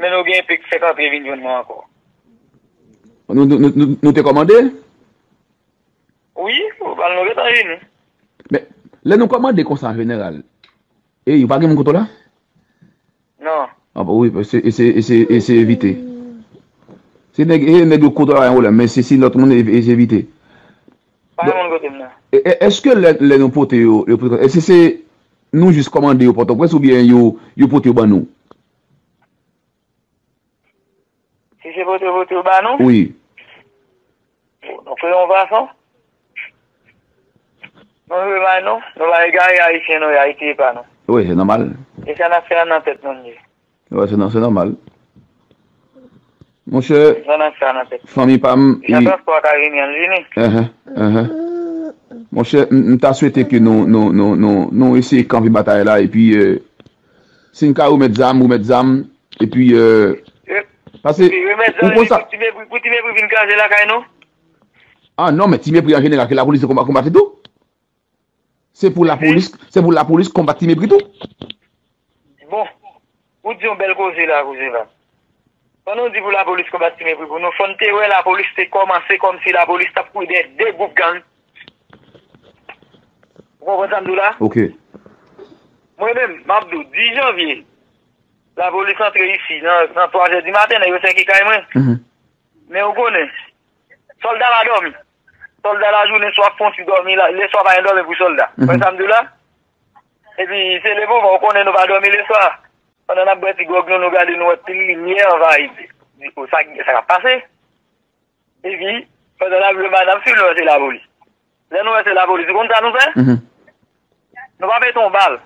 men nou gen pik fèk antre vin jwenn nou ankò. Nou, nou, nou, nou, nou te kòmande? Wi, bal nou gentan vini. Men, lè nou kòmande konsa an jeneral, e, ou pa gen moun kote w la? Non. Ah, bon, wi, se, e se, e se, e se evite. Se nèg, e nèg yo kote w la, pa gen pwoblèm, men se, se lòt moun, e, e se evite. Pa gen moun kote m nan. E, e, èske lè, lè nou pote yo, yo pote, èske se nou jis kòmande yo Pòtoprens oubyen yo, yo pote yo ban nou? Si se pote, pote yo ba nou? Wi. Nou kreye yon fason. Nou jwe may nou, nou pa egare Ayisyen nou ye, Ayiti e pa nou. Wi, se nòmal. E sa n ap fè a nan tèt nou l ye. Wi, se nò-, se nòmal. Monchè, sa n ap fè a nan tèt nou. Fanmi pa m, e jan transpò a ka vini an, l vini. Enhen, enhen. Monchè, m, m ta swete ke nou, nou, nou, nou, nou eseye kanpe batay la, epi, e, si n ka remèt zam, remèt zam, epi, e, paske, epi remèt zam, ou konn sa, pou Ti Mepri, pou Ti Mepri vin kraze lakay nou? Ah non, men Ti Mepri an jeneral, ke lapolis konba-, konbat li tou. Se pou lapolis, se pou lapolis konbat Ti Mepri tou. Bon, ou di yon bèl koze la, kouzen pa m. Pandan w di pou lapolis konbat Ti Mepri pou nou, fò n te wè lapolis te kòmanse kòmsi lapolis t ap kouri dèyè de gwoup gang. Ou konprann sa m di w la? Ok. Mwen menm, m ap di w, dis janvye, lapolis antre isi nan, nan twa zè di maten, nèg yo sèke kay mwen. Men ou konnen, sòlda pa dòmi. Sòlda lajounen swa ap fè yon ti dòmi, la, leswa pa gen dòmi pou sòlda. Ou konprann sa m di w la? Epi se levanvan, ou konnen nou pa dòmi leswa. Pandan n ap bwè ti gwòg nou, nou gade nou wè pil limyè anvayi. Di, o, sa, sa k ap pase? Epi, pandan n ap jwe, n ap swiv, nou wè se lapolis. Lè nou wè se lapolis, ou konn sa nou fè? Nou pa mete yon bal.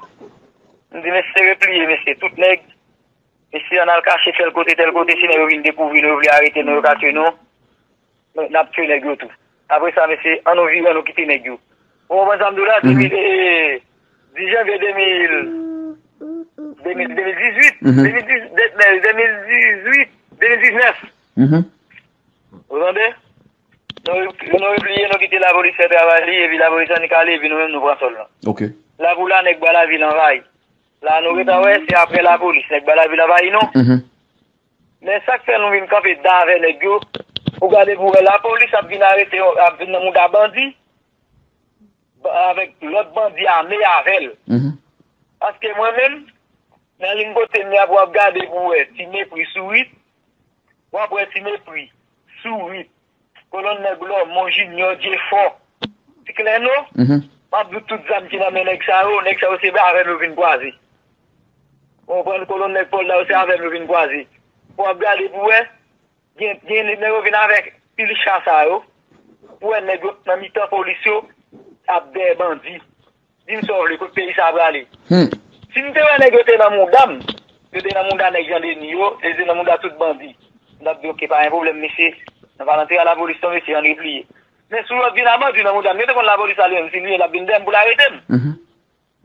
Nou di, mesye, repliye, mesye, tout nèg. Mesye, ann al kache tèl kote, tèl kote, si nèg yo vin dekouvri nou, yo vle arete nou, yo ka tiye nou. N ap tiye nèg yo tou. Apre sa, mesye, ann nou vire, ann nou kite nèg yo. Ou konprann sa m di w la? Demil, eh, dis janvye de mil, de mil, de mil dizuit, de mil dis, de, de, de mil dizuit, de mil diznèf. Ou tande? Nou, nou repliye, nou kite lapolis fè travay li, epi lapolis annik ale, epi nou menm nou pran sòl lan. La pou la, nèg Bwa Lavil anvayi. La nou gentan wè, se apre lapolis, nèg Bwa Lavil anvayi nou. Men sa k fè nou vin kanpe dan avè nèg yo, ou gade pou wè lapolis ap vin arete, ap vin nan mouda bandi, ba-, avèk lòt bandi ame avè l. Paske mwen menm, nan liy kote m ye a, pou w ap gade pou w wè ti mepri sourit, w ap wè ti mepri sourit, kolonn nèg Lòmon, Jinyò, Jefò, ti Klèno, m ap di w tout zam ki nan men nèg sa yo, nèg sa yo se avè m yo vin kwaze. Ou konprann, kolonn nèg Pòl la yo se avè m yo vin kwaze. Pou w ap gade pou w wè, gen, gen nèg yo vin avèk pil cha sa yo, pou w wè nèg yo nan mitan polis yo ap dèyè bandi. Di m sa w vle, kot peyi sa a prale? Si m te wè nèg yo te nan mouda m, yo te nan mouda nèg Jan Deni yo, yo te nan mouda tout bandi, m t ap di, oke, pa gen pwoblèm, mesye, nou pa nan teren lapolis non, mesye, ann repliye. Men si lòt vin a bandi nan mouda m, yo te konn lapolis la li menm, si li ye, l ap vin dèyè m pou l arete m.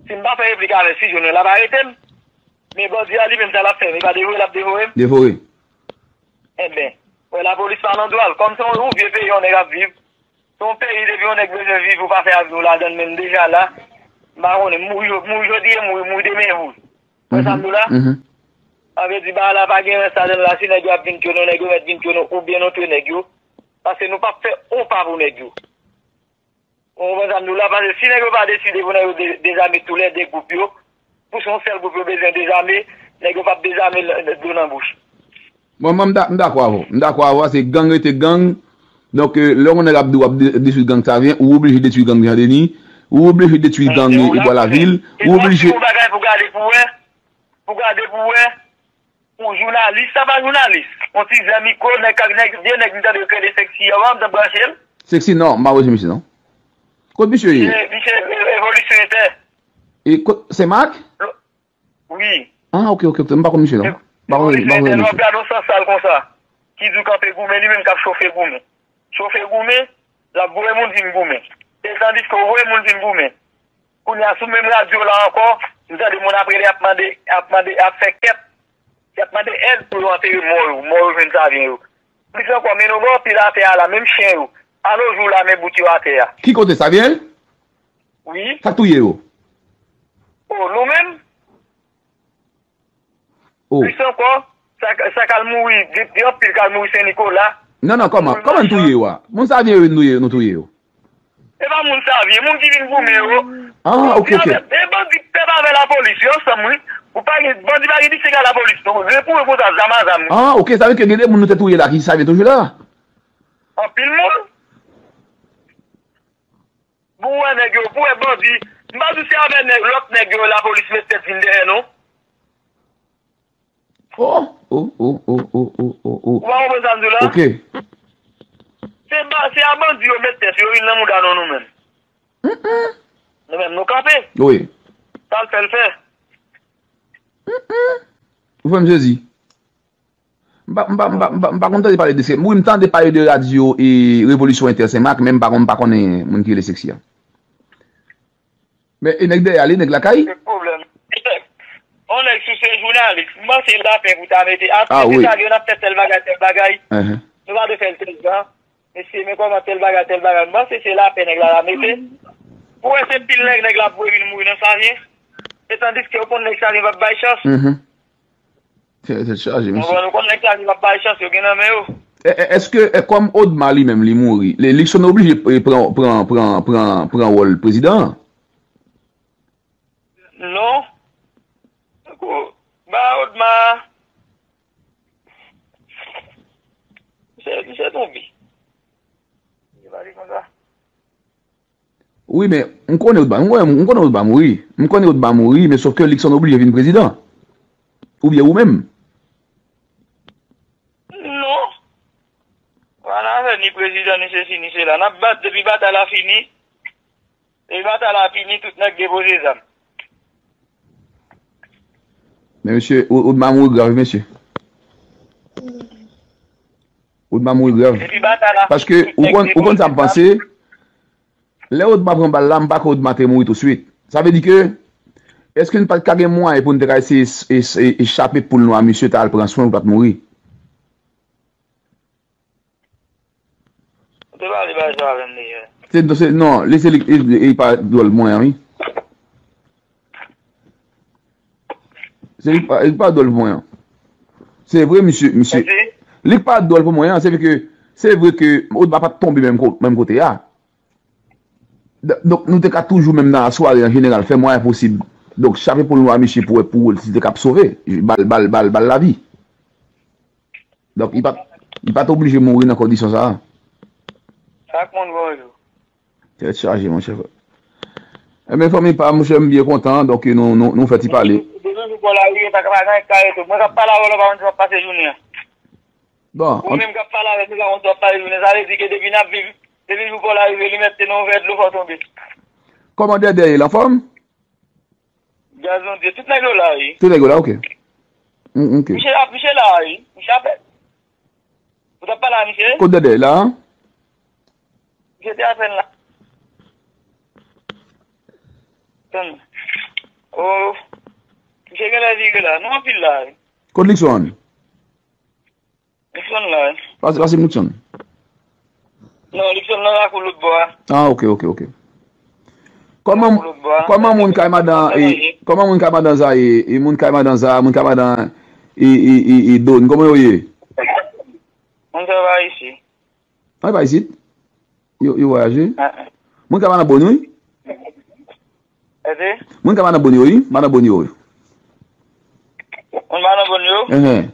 Si m pa fè replik avè l, si jwenn l, l ap arete m. Men bandi a li menm, sa l ap fè m, e pa devore l ap devore m? Devore. Enben, wè lapolis pa nan dwa l. Kòm se yon, yon vye peyi yon nèg ap viv, se yon peyi depi yon nèg bezwen viv, ou pa fè avni w ladan l menm deja la, m pa konnen, mouri, mouri jodi e mouri, mouri demen e mouri. Wè sa m di w la? Sa vle di bagay la pa gen rès ladan l la, si nèg yo ap vin tchwe nou, nèg yo mèt vin tchwe nou, oubyen nou tchwe nèg yo. Paske nou p ap fè yon pa pou nèg yo. Ou konprann sa m di w la? Paske si nèg yo pa deside pou nèg yo de-, dezame toulède gwoup yo, pou se yon sèl gwoup yo bezwen dezame, nèg yo p ap dezame l-, dlo nan bouch. Bon, mwen, m da-, m dakò avè w. M dakò avè w, se gang rete gang. Donk, eh, lè yon nèg ap di w ap de-, detwi gang Savyen, ou oblije detwi gang Jan Deni, ou oblije detwi gang, eh, Bwa Lavil, ou oblije. Ou bagay pou gade pou wè, pou gade pou wè. Yon jounalis, sa pa jounalis. Yon ti zen mikwo, nèg, nèg, vye nèg m tande yo kreye Sexy an, m t ap branche l. Sexy, non, m pa wè se misye, non. Kot misye ye? Misye, misye, eh, Revolisyon Entè. E kot, Senmak? Wi. Ah, ok, ok, ok, m pa konn misye, non. M pa konn, m pa konn misye. Lè w ap gade yon sansal konsa, ki di w kanpe goumen, li menm k ap chofe goumen. Chofe goumen, l ap voye moun vin goumen. E tandiske w voye moun vin goumen. Kounye a, sou menm radyo la ankò, m tande moun ap rele, ap mande, ap mande, ap fè kèt. Y ap mande èd pou yo antere mò yo, mò yo jwenn Savyen yo. Plis ankò, men nou gen anpil atè a la, menm chen yo. A nos jours la, men bout yo atè a. Ki kote, Savyen? Wi. Sa k touye yo? O, nou menm? O. Plis ankò, sa, sa k al mouri, gen, gen anpil k al mouri Sen Nikola. Non, non, kòman? Kòman n touye yo a? Moun Savyen yo, nou ye, nou touye yo. E pa moun Savyen, moun ki vin goumen yo. Ah, ok, ok. E bandi pèp avè lapolis, yo ansanm, wi. Ou pa gen, bandi pa gen distrè ak lapolis, non. Gen pou yo konsa, zam a zam, wi. Ah, ok, sa vle di ke gen de moun nou te touye la ki Savyen toujou la? Anpil moun. Pou wè nèg yo, pou wè bandi. M pa di se avè nèg, lòt nèg yo, lapolis met tèt vin dèyè, non. Oh, oh, oh, oh, oh, oh, oh, oh. Ou pa konprann sa m di w la? Ok. Se ba, se a bandi yo met tèt yo, yo vin nan mouda nou, nou menm. Mm-mm. Nou menm, nou kanpe. Wi. Sa l fè, l fè. Mm-mm. Ou fè m sezi. M pa, m pa, m pa, m pa, m pa konn tande pale de se, wi, m tande pale de radyo e Revolisyon Entè Senmak, men m pa konn, m pa konnen moun ki rele Sexy a. Men, e nèg dèyè a, li nèg lakay? Se pwoblèm. On nèg sou se jounalis. M panse lapen pou ta mete. Ah, wi. Sa gen, n ap fè tèl bagay, tèl bagay. Nou pa dwe fè l tèl jan. Mesye, men kòman tèl bagay, tèl bagay. M panse se lapen nèg la la mete. Pou wè se pil nèg, nèg la ap voye vin mouri nan Savyen. E tandiske yo konn nèg Savyen p ap bay chans. Tèt chaje, mesye. Bon, nou konn nèg sa, li p ap bay chans, yo gen nan men yo. E, e, èske, e, kòm Odma li menm, li mouri, li, Luckson oblije, e, pran, pran, pran, pran, pran wòl prezidan an? Non. Tankou, ba Odma, misye, misye tonbe. Misye pale konsa. Wi, men m konnen Odma, m konnen, m konnen Odma mouri. M konnen Odma mouri, men sòf ke Luckson oblije vin prezidan. Oubyen ou menm. Non. Pa nan afè ni prezidan, ni sesi, ni sela. N ap bat depi batay la fini. Depi batay la fini, tout nèg depoze zam. Men mesye, Odma mouri grav, mesye. Odma mouri grav. Paske ou konn, ou konn sa m panse. Lè Odma pran bal la, m pa kwè Odma te mouri touswit. Sa vle di ke, èske n pa t ka gen mwayen pou n te ka eseye chape poul nou a misye ta al pran swen pou l pa t mouri? Ou te pale bagay sa avè m deja. Se, se, non, li se li, li, li pa dwòl pou mwen an, wi. Se li pa, li pa dwòl pou mwen an. Se vre, misye, misye. Li pa dwòl pou mwen an, se vre ke, se vre ke Odma pa t tonbe menm, menm kote a. Donk, nou te ka toujou menm nan asware an jeneral, fè mwayen posib. Donk, chape poul nou a misye pou wè pou wè si te ka ap sove. Bal, bal, bal, bal lavi. Donk, li pa, li pa t oblije mouri nan kondisyon sa a. Chak moun gon jou. Tèt chaje, monchè. Ebyen, fanmi pa m, monchè, m byen kontan, donk nou, nou, nou fè ti pale. Depi jou pa la rive, pa ka pa gen kare tou. Mwen k ap pale avè w la, pa konn si w ap pase jounen an. Bon. Ou menm k ap pale avè m, ou pa konn si w ap pase jounen. Sa vle di ke depi n ap viv, depi jou pa la rive, li mèt se nan yon vè dlo fò tonbe. Kòman Dèdè ye, l anfòm? Gaz Bondye, tout nèg yo la, wi. Tout nèg yo la, ok. Mm, ok. Misye la, misye la, wi. Misye apèn. Ou t ap pale a misye? Kot Dèdè la? Misye te apèn la. Tann. Oh. Misye genlè vire la. Nou anpil la, wi. Kot Likson? Likson la, wi. Pase, pase Likson. Non, Likson nan lakou lòt bò a. Ah, ok, ok, ok. Kòman, kòman moun kay madan, e, kòman moun kay madan Za ye, e moun kay madan Za, moun kay madan, e, e, e, e Don, kòman yo ye? Moun sa yo pa isit. Ah, yo pa isit? Yo, yo vwayaje? Ah, ah. Moun kay madan Boni, wi? Èske? Moun kay madan Boni, wi, madan Boni, wi. Moun madan Boni yo? Enhen.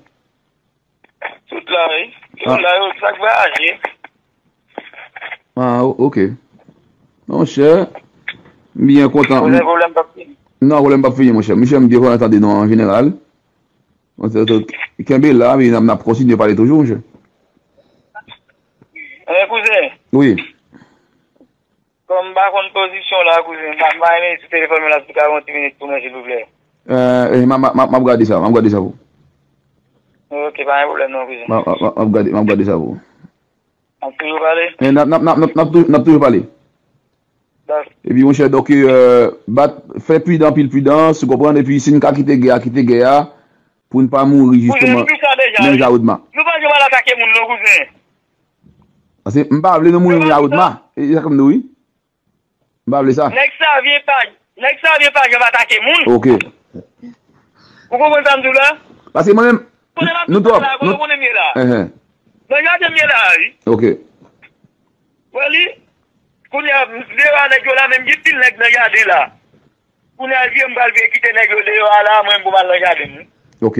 Tout la, wi. Tout la, yo, sa k vwayaje. Ah, ok. Monchè, m byen kontan. Pwoblèm p ap fini. Non, pwoblèm p ap fini, monchè. Monchè, m byen kontan tande nou an jeneral. Kenbe la, wi, n ap, n ap kontinye pale toujou, monchè. Enben, kouzen. Wi. Kòm m pa konn pozisyon w la, kouzen, m pa, m pa renmen sou telefòn mwen la, si w ka ban m yon ti minit pou mwen, silvouplè. Eh, m, m, m, m ap gade sa, m ap gade sa pou ou. Ok, pa gen pwoblèm non, kouzen. M ap, m ap, m ap gade, m ap gade sa pou ou. N ap toujou pale? Eh, n ap, n ap, n ap, n ap, n ap toujou, n ap toujou pale. Dakò. Epi, monchè, donk, eh, bat, fè pridan, anpil pridans, ou konprann, epi si n ka kite gè a, kite gè a, pou n pa mouri, jisteman, menm jan Odma. Nou pa janm al atake moun non, kouzen. Paske m pa vle nou mouri menm jan Odma. E sa k m di w, wi. M pa vle sa. Nèg Savyen pa, nèg Savyen pa janm atake moun. Ok. Ou konprann sa m di w la? Paske mwen menm, nou twòp. Kote m ap di w la, kote w konnen m ye la? Enhen. Nan jaden m ye la, wi. Ok. Wè li, kounye a, deyò a nèg yo la, menm gen pil nèg nan jaden la. Kounye a, vye m pral vye kite nèg yo deyò a la, mwen pou m al nan jaden m. Ok.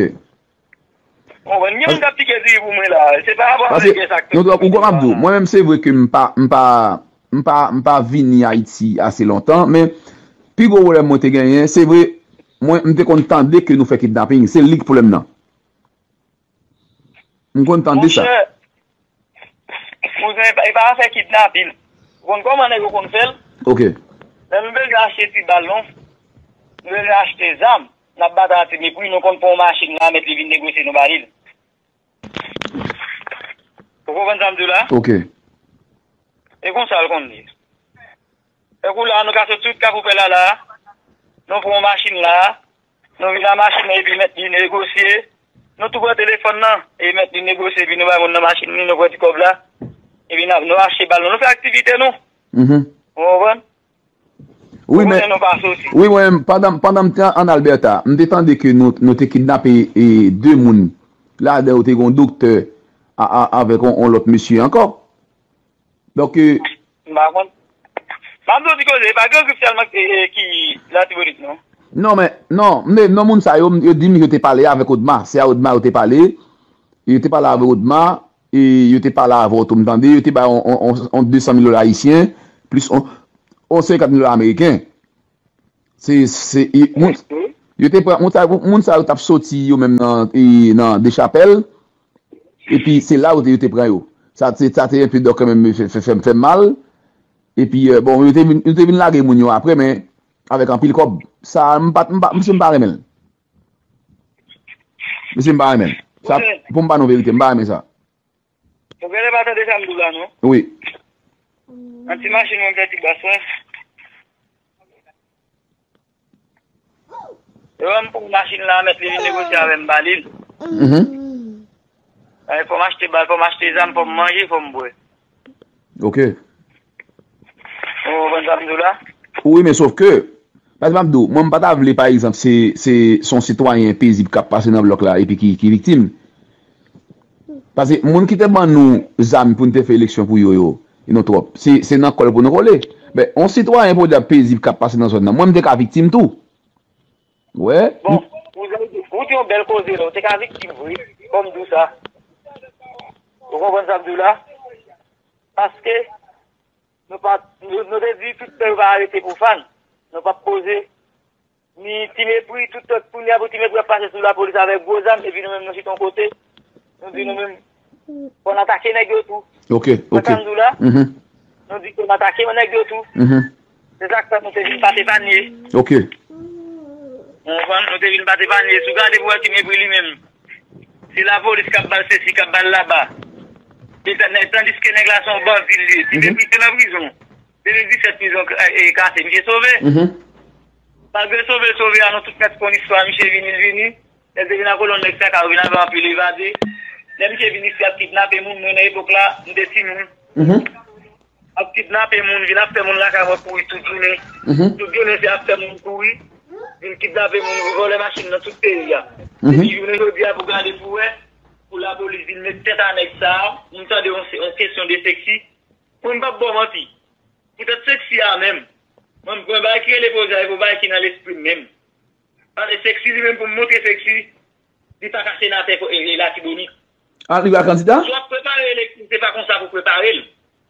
Ou konprann? Gen moun k ap pike diri pou mwen la. Se pa rapò avèk gè sa k fèt. Paske, ou konn m ap di w, mwen menm se vre ke m pa, m pa, m pa, m pa vini Ayiti ase lontan, men pi gwo pwoblèm mwen te genyen, se vre, mwen, m te konn tande ke nou fè kidnaping. Se li k pwoblèm nan. M konn tande sa. Monchè, kouzen, e pa, e pa afè kidnaping. Ou konn kòman nèg yo konn fè l? Ok. Lè nou bezwen achte ti bal, non? Nou bezwen achte zam. N ap batay an ti mepri, nou konn pran yon machin la, mèt li vin negosye, nou ba li l. Ou konprann sa m di w la? Ok. E konsa l konn ye. Tankou la, nou ka sot tout Kafou Pèl la la, nou pran yon machin la, nou vin a machin nan epi mèt li negosye, nou tou pran telefòn nan, e mèt li negosye, epi nou bay moun nan machin li, nou pran ti kòb la, epi n ap, nou achte bal nou, nou fè aktivite nou. Mhm. Ou konprann? Wi, men, wi, mwen, pandan, pandan m te ann Alberta, m te tande ke nou, nou te kidnape, e, de moun. Ladan yo te gen yon doktè a, a, avèk yon, yon lòt mesye ankò. Donk, e, m pa konn. M ap di w ti koze, e pa Gran Grif sèlman ki, e, ki Latibonit, non. Non, men, non, men, non, moun sa yo, yo di m yo te pale avèk Odma. Se a Odma yo te pale. Yo te pale avèk Odma. E yo te pale avè w tou, m tande. Yo te bay on, on, on, on de san mil dola ayisyen, plis on, yon senkant mil dola ameriken. Se, se, e, moun, yo te pran, moun sa, moun sa yo t ap soti yo menm nan, e, nan Dechapèl. Epi se la yo te, yo te pran yo. Sa te, sa te enpe dòk kanmenm, fè, fè, fè, fè m mal. Epi, e, bon, yo te vin, yo te vin lage moun yo apre, men avèk anpil kòb. Sa, m pa, m pa, misye m pa renmen l. Misye m pa renmen l. Sa, pou m ba nou verite, m pa renmen sa. Ou genlè pa tande sa m di w la, non? Wi. Nan ti machin mwen, m fè ti bas mwen. Lè m pran machin la, mèt li vin negosye avè m, m ba li l. Mhm. E, fò m achte bal, fò m achte zam, fò m manje, fò m bwè. Ok. Ou konprann sa m di w la? Wi, men sòf ke, paske m ap di w, mwen, m pa ta vle, pa egzanp, se, se, se yon sitwayen pezib k ap pase nan blòk la epi ki, ki viktim. Paske moun ki te ban nou zam pou n te fè eleksyon pou yo, yo, e nou twòp. Se, se nan kòl pou nou kole. Men, yon sitwayen, pou di ap pezib k ap pase nan zòn nan, mwen, m te ka viktim tou. Wè. Bon, ou, ou di yon bèl koze la, ou te ka viktim vre, fò m di w sa. Ou konprann sa m di w la? Paske, nou pa, nou, nou te di tout tan yo pa arete pou fann. Nou p ap poze. Ni Ti Mepri, tout tan, kounye a pou Ti Mepri ap pase sou lapolis avèk gwo zam, epi nou menm nou chita yon kote, nou di nou menm, fò n atake nèg yo tou. Ok, ok. Sa m di w la? Mhm. Nou di fò n atake nèg yo tou. Mhm. Se sa k fè nou te vin pate panye. Ok. Ou konprann? Nou te vin pate panye. Si w gade pou wè Ti Mepri li menm, se lapolis k ap ba l sesi, k ap ba l laba. E tan-, tandiske nèg la se yon bandi l ye. Ti Mepri te nan prizon. De mil disèt prizon k-, e, kase, misye sove. Mhm. Malgre sove l sove a, nou tout mèt konn istwa, misye vini, l vini. Lè l te vin nan kolòn nèg Sakay, vin avè anpil evade. Lè misye vin isi ap kidnape moun, mwen nan epòk la, m te timoun. Mhm. Ap kidnape moun, vin ap fè moun lakay mwen kouri tout jounen. Mhm. Tout jounen se ap fè moun kouri, vin kidnape moun, vòlè machin nan tout peyi a. Mhm. Epi jounen jodi a pou gade pou wè, pou lapolis vin met tèt a nèg sa a, m tande yon, yon kesyon de seksi. Mwen m p ap ba w manti. Poutèt seksi a menm, mwen m pran bagay ki rele poze a, e pou bagay ki nan lespri m menm. Paske seksi li menm pou m montre seksi, li pa ka senatè ko-, e, e Latibonit. Ah, li pa kandida? Si w ap prepare eleksyon, se pa konsa pou prepare l.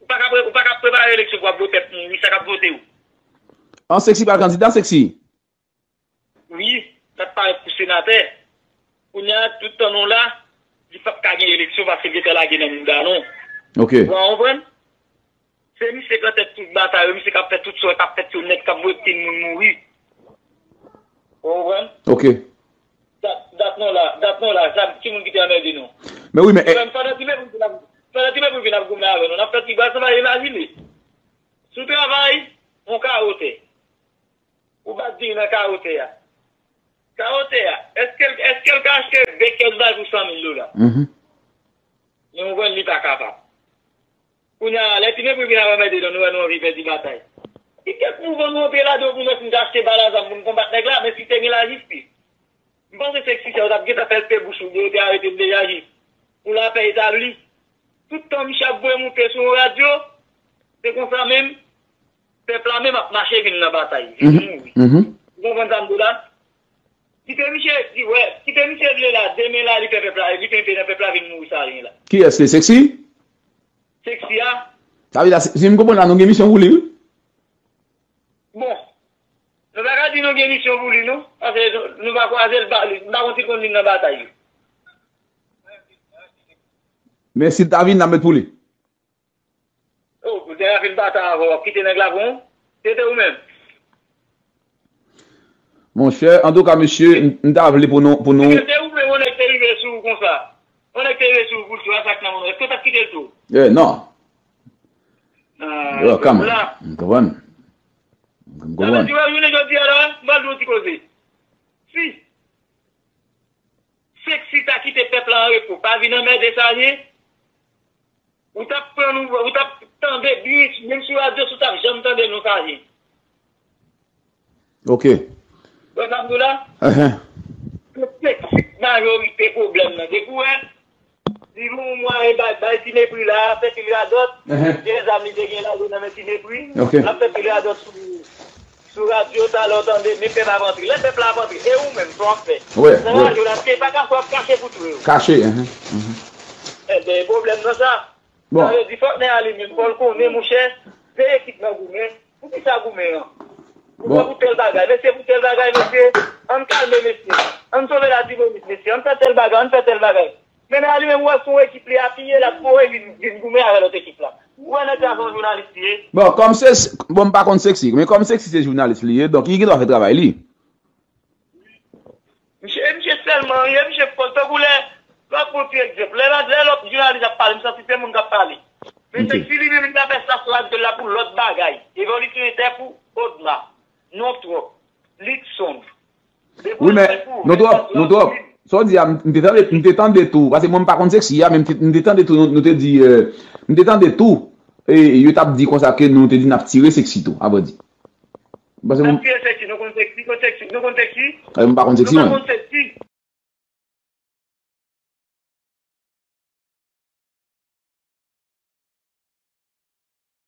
Ou pa ka pre-, ou pa ka prepare eleksyon pou w ap vote pèp mouri, sa k ap vote w. An seksi pa kandida, seksi? Wi, l ap parèt pou senatè. Kounye a, tout tan nou la, li p ap ka gen eleksyon paske l gentan lage nan mouda nou. Ok. Ou konprann? Se misye k nan tèt tout batay yo, misye k ap fè tout sa k ap fèt yo nèt, k ap voye timoun mouri. Ou konprann? Ok. Dat, dat non la, dat non la, sa timoun ki te anmède nou. Men wi, men, e, pandan timoun vin ap, pandan timoun vin ap goumen avè nou, n ap fè ti bal, sa pa imajine. Si w travay yon kawo tè, ou bat diri nan kawo tè a. Kawo tè a, èske l, èske l ka achte de kès bal pou san mil dola? Mhm. Men ou konprann li pa kapab. Kounye a, lè Ti Mepri vin ap anmède nou, nou wè nou anvi pèdi batay. Ki kèk mouvman nou antre ladan pou nou wè si n ka achte bal a zam pou n konbat nèg la, men si te gen lajistis. M panse seksi sa yo t ap gentan fè l pe bouch ou byen, yo te arete l deja jis pou lapè etabli. Tout tan misye ap voye moute sou yon radyo, se konsa menm, pèp la menm ap mache vin nan batay, jis mouri. Mhm. Ou konprann sa m di w la? Kite misye, ki, wè, kite misye vle la, demen la, li fè pèp la, li fè nan pèp la vin mouri sa vin la. Kiyès li, seksi? Seksi a. Sa vle di, si, si m konprann la, nou gen misyon pou li, wi. Bon, nou pa ka di nou gen misyon pou li, non. Paske nou, nou pa kwaze l, pa, li, m pa konn si l konn vin nan batay yo. Men si l ta vin, n ap met pou li. Oh, pou tèl afè l pa ta avè w, w ap kite nèg la pou w? Se te ou menm. Monchè, antouka, mesye, m, m ta vle pou nou, pou nou. Si se te ou menm, yon nèg te rive sou ou konsa. Yon nèg te rive sou ou pou l tou, a sa k nan moun ou. Èske w t ap kite l tou? Eh, non. Ah, yo, kòman? M konprann. M konprann. Sa vle di, wè, jounen jodi a la, m pral di w yon ti koze. Si Seksi ta kite pèp la an repo, pa vin anmède sa vyen. Ou t ap pran nou, ou t ap tande byen, menm sou radyo, si w t ap janm tande nou sa vyen. Ok. Bon, sa m di w la? Ahan. Se seksi majorite pwoblèm nan. Depi w wè, li gon mwayen bay, bay Ti Mepri la, fè pil radòt, ahan, gen zam li te gen la, nan men Ti Mepri, ok, l ap fè pil radòt sou, sou radyo, talè w tande, men pèp ap antre. Lè pèp la ap antre, e ou menm, sa w ap fè? Wè, nan wè, radyo la, se pa kache w ap kache pou touye w. Kache, mhm, mhm. Enben, pwoblèm nan sa. Bon. Sa vle di, fòk nèg la li menm, fò l konnen, monchè, se ekip nan goumen. Poukisa goumen an? Ou bon pou tèl bagay, mesye, pou tèl bagay, mesye. Ann kalme, mesye. Ann sove Latibonit, mesye. Ann fè tèl bagay, ann fè tèl bagay. Men a li menm, ou wè, se yon ekip li apiye, l ap kouri vin, vin goumen avè lòt ekip la. Ou wè nèg la se yon jounalis li ye. Bon, kòm se, bon, m pa konn Sexy, men kòm Sexy se jounalis li ye, donk li gen dwa fè travay li. Misye, misye sèlman, ye misye fò, tankou lè, lè pou ti egzanp, lè, lè lòt jounalis ap pale, m santi se moun k ap pale. Men Sexy li menm, li ta fè sa sou radyo la pou lòt bagay. Evolisyon entè pou Odma, Non Twòp, Litson. Wi, men, Non Twòp, Non Twòp. Sa w di a, m te tande, m te tande tou, paske mwen m pa konn Sexy a, men m te, m te tande tou, nou, nou te di, euh, m te tande tou, e yo t ap di konsa ke nou te di n ap tire Sexy tou, avan di. Paske mwen, tire Sexy, nou konn Sexy, konn Sexy, nou konn Sexy. Eh, m pa konn Sexy, mwen. Nou pa konn Sexy.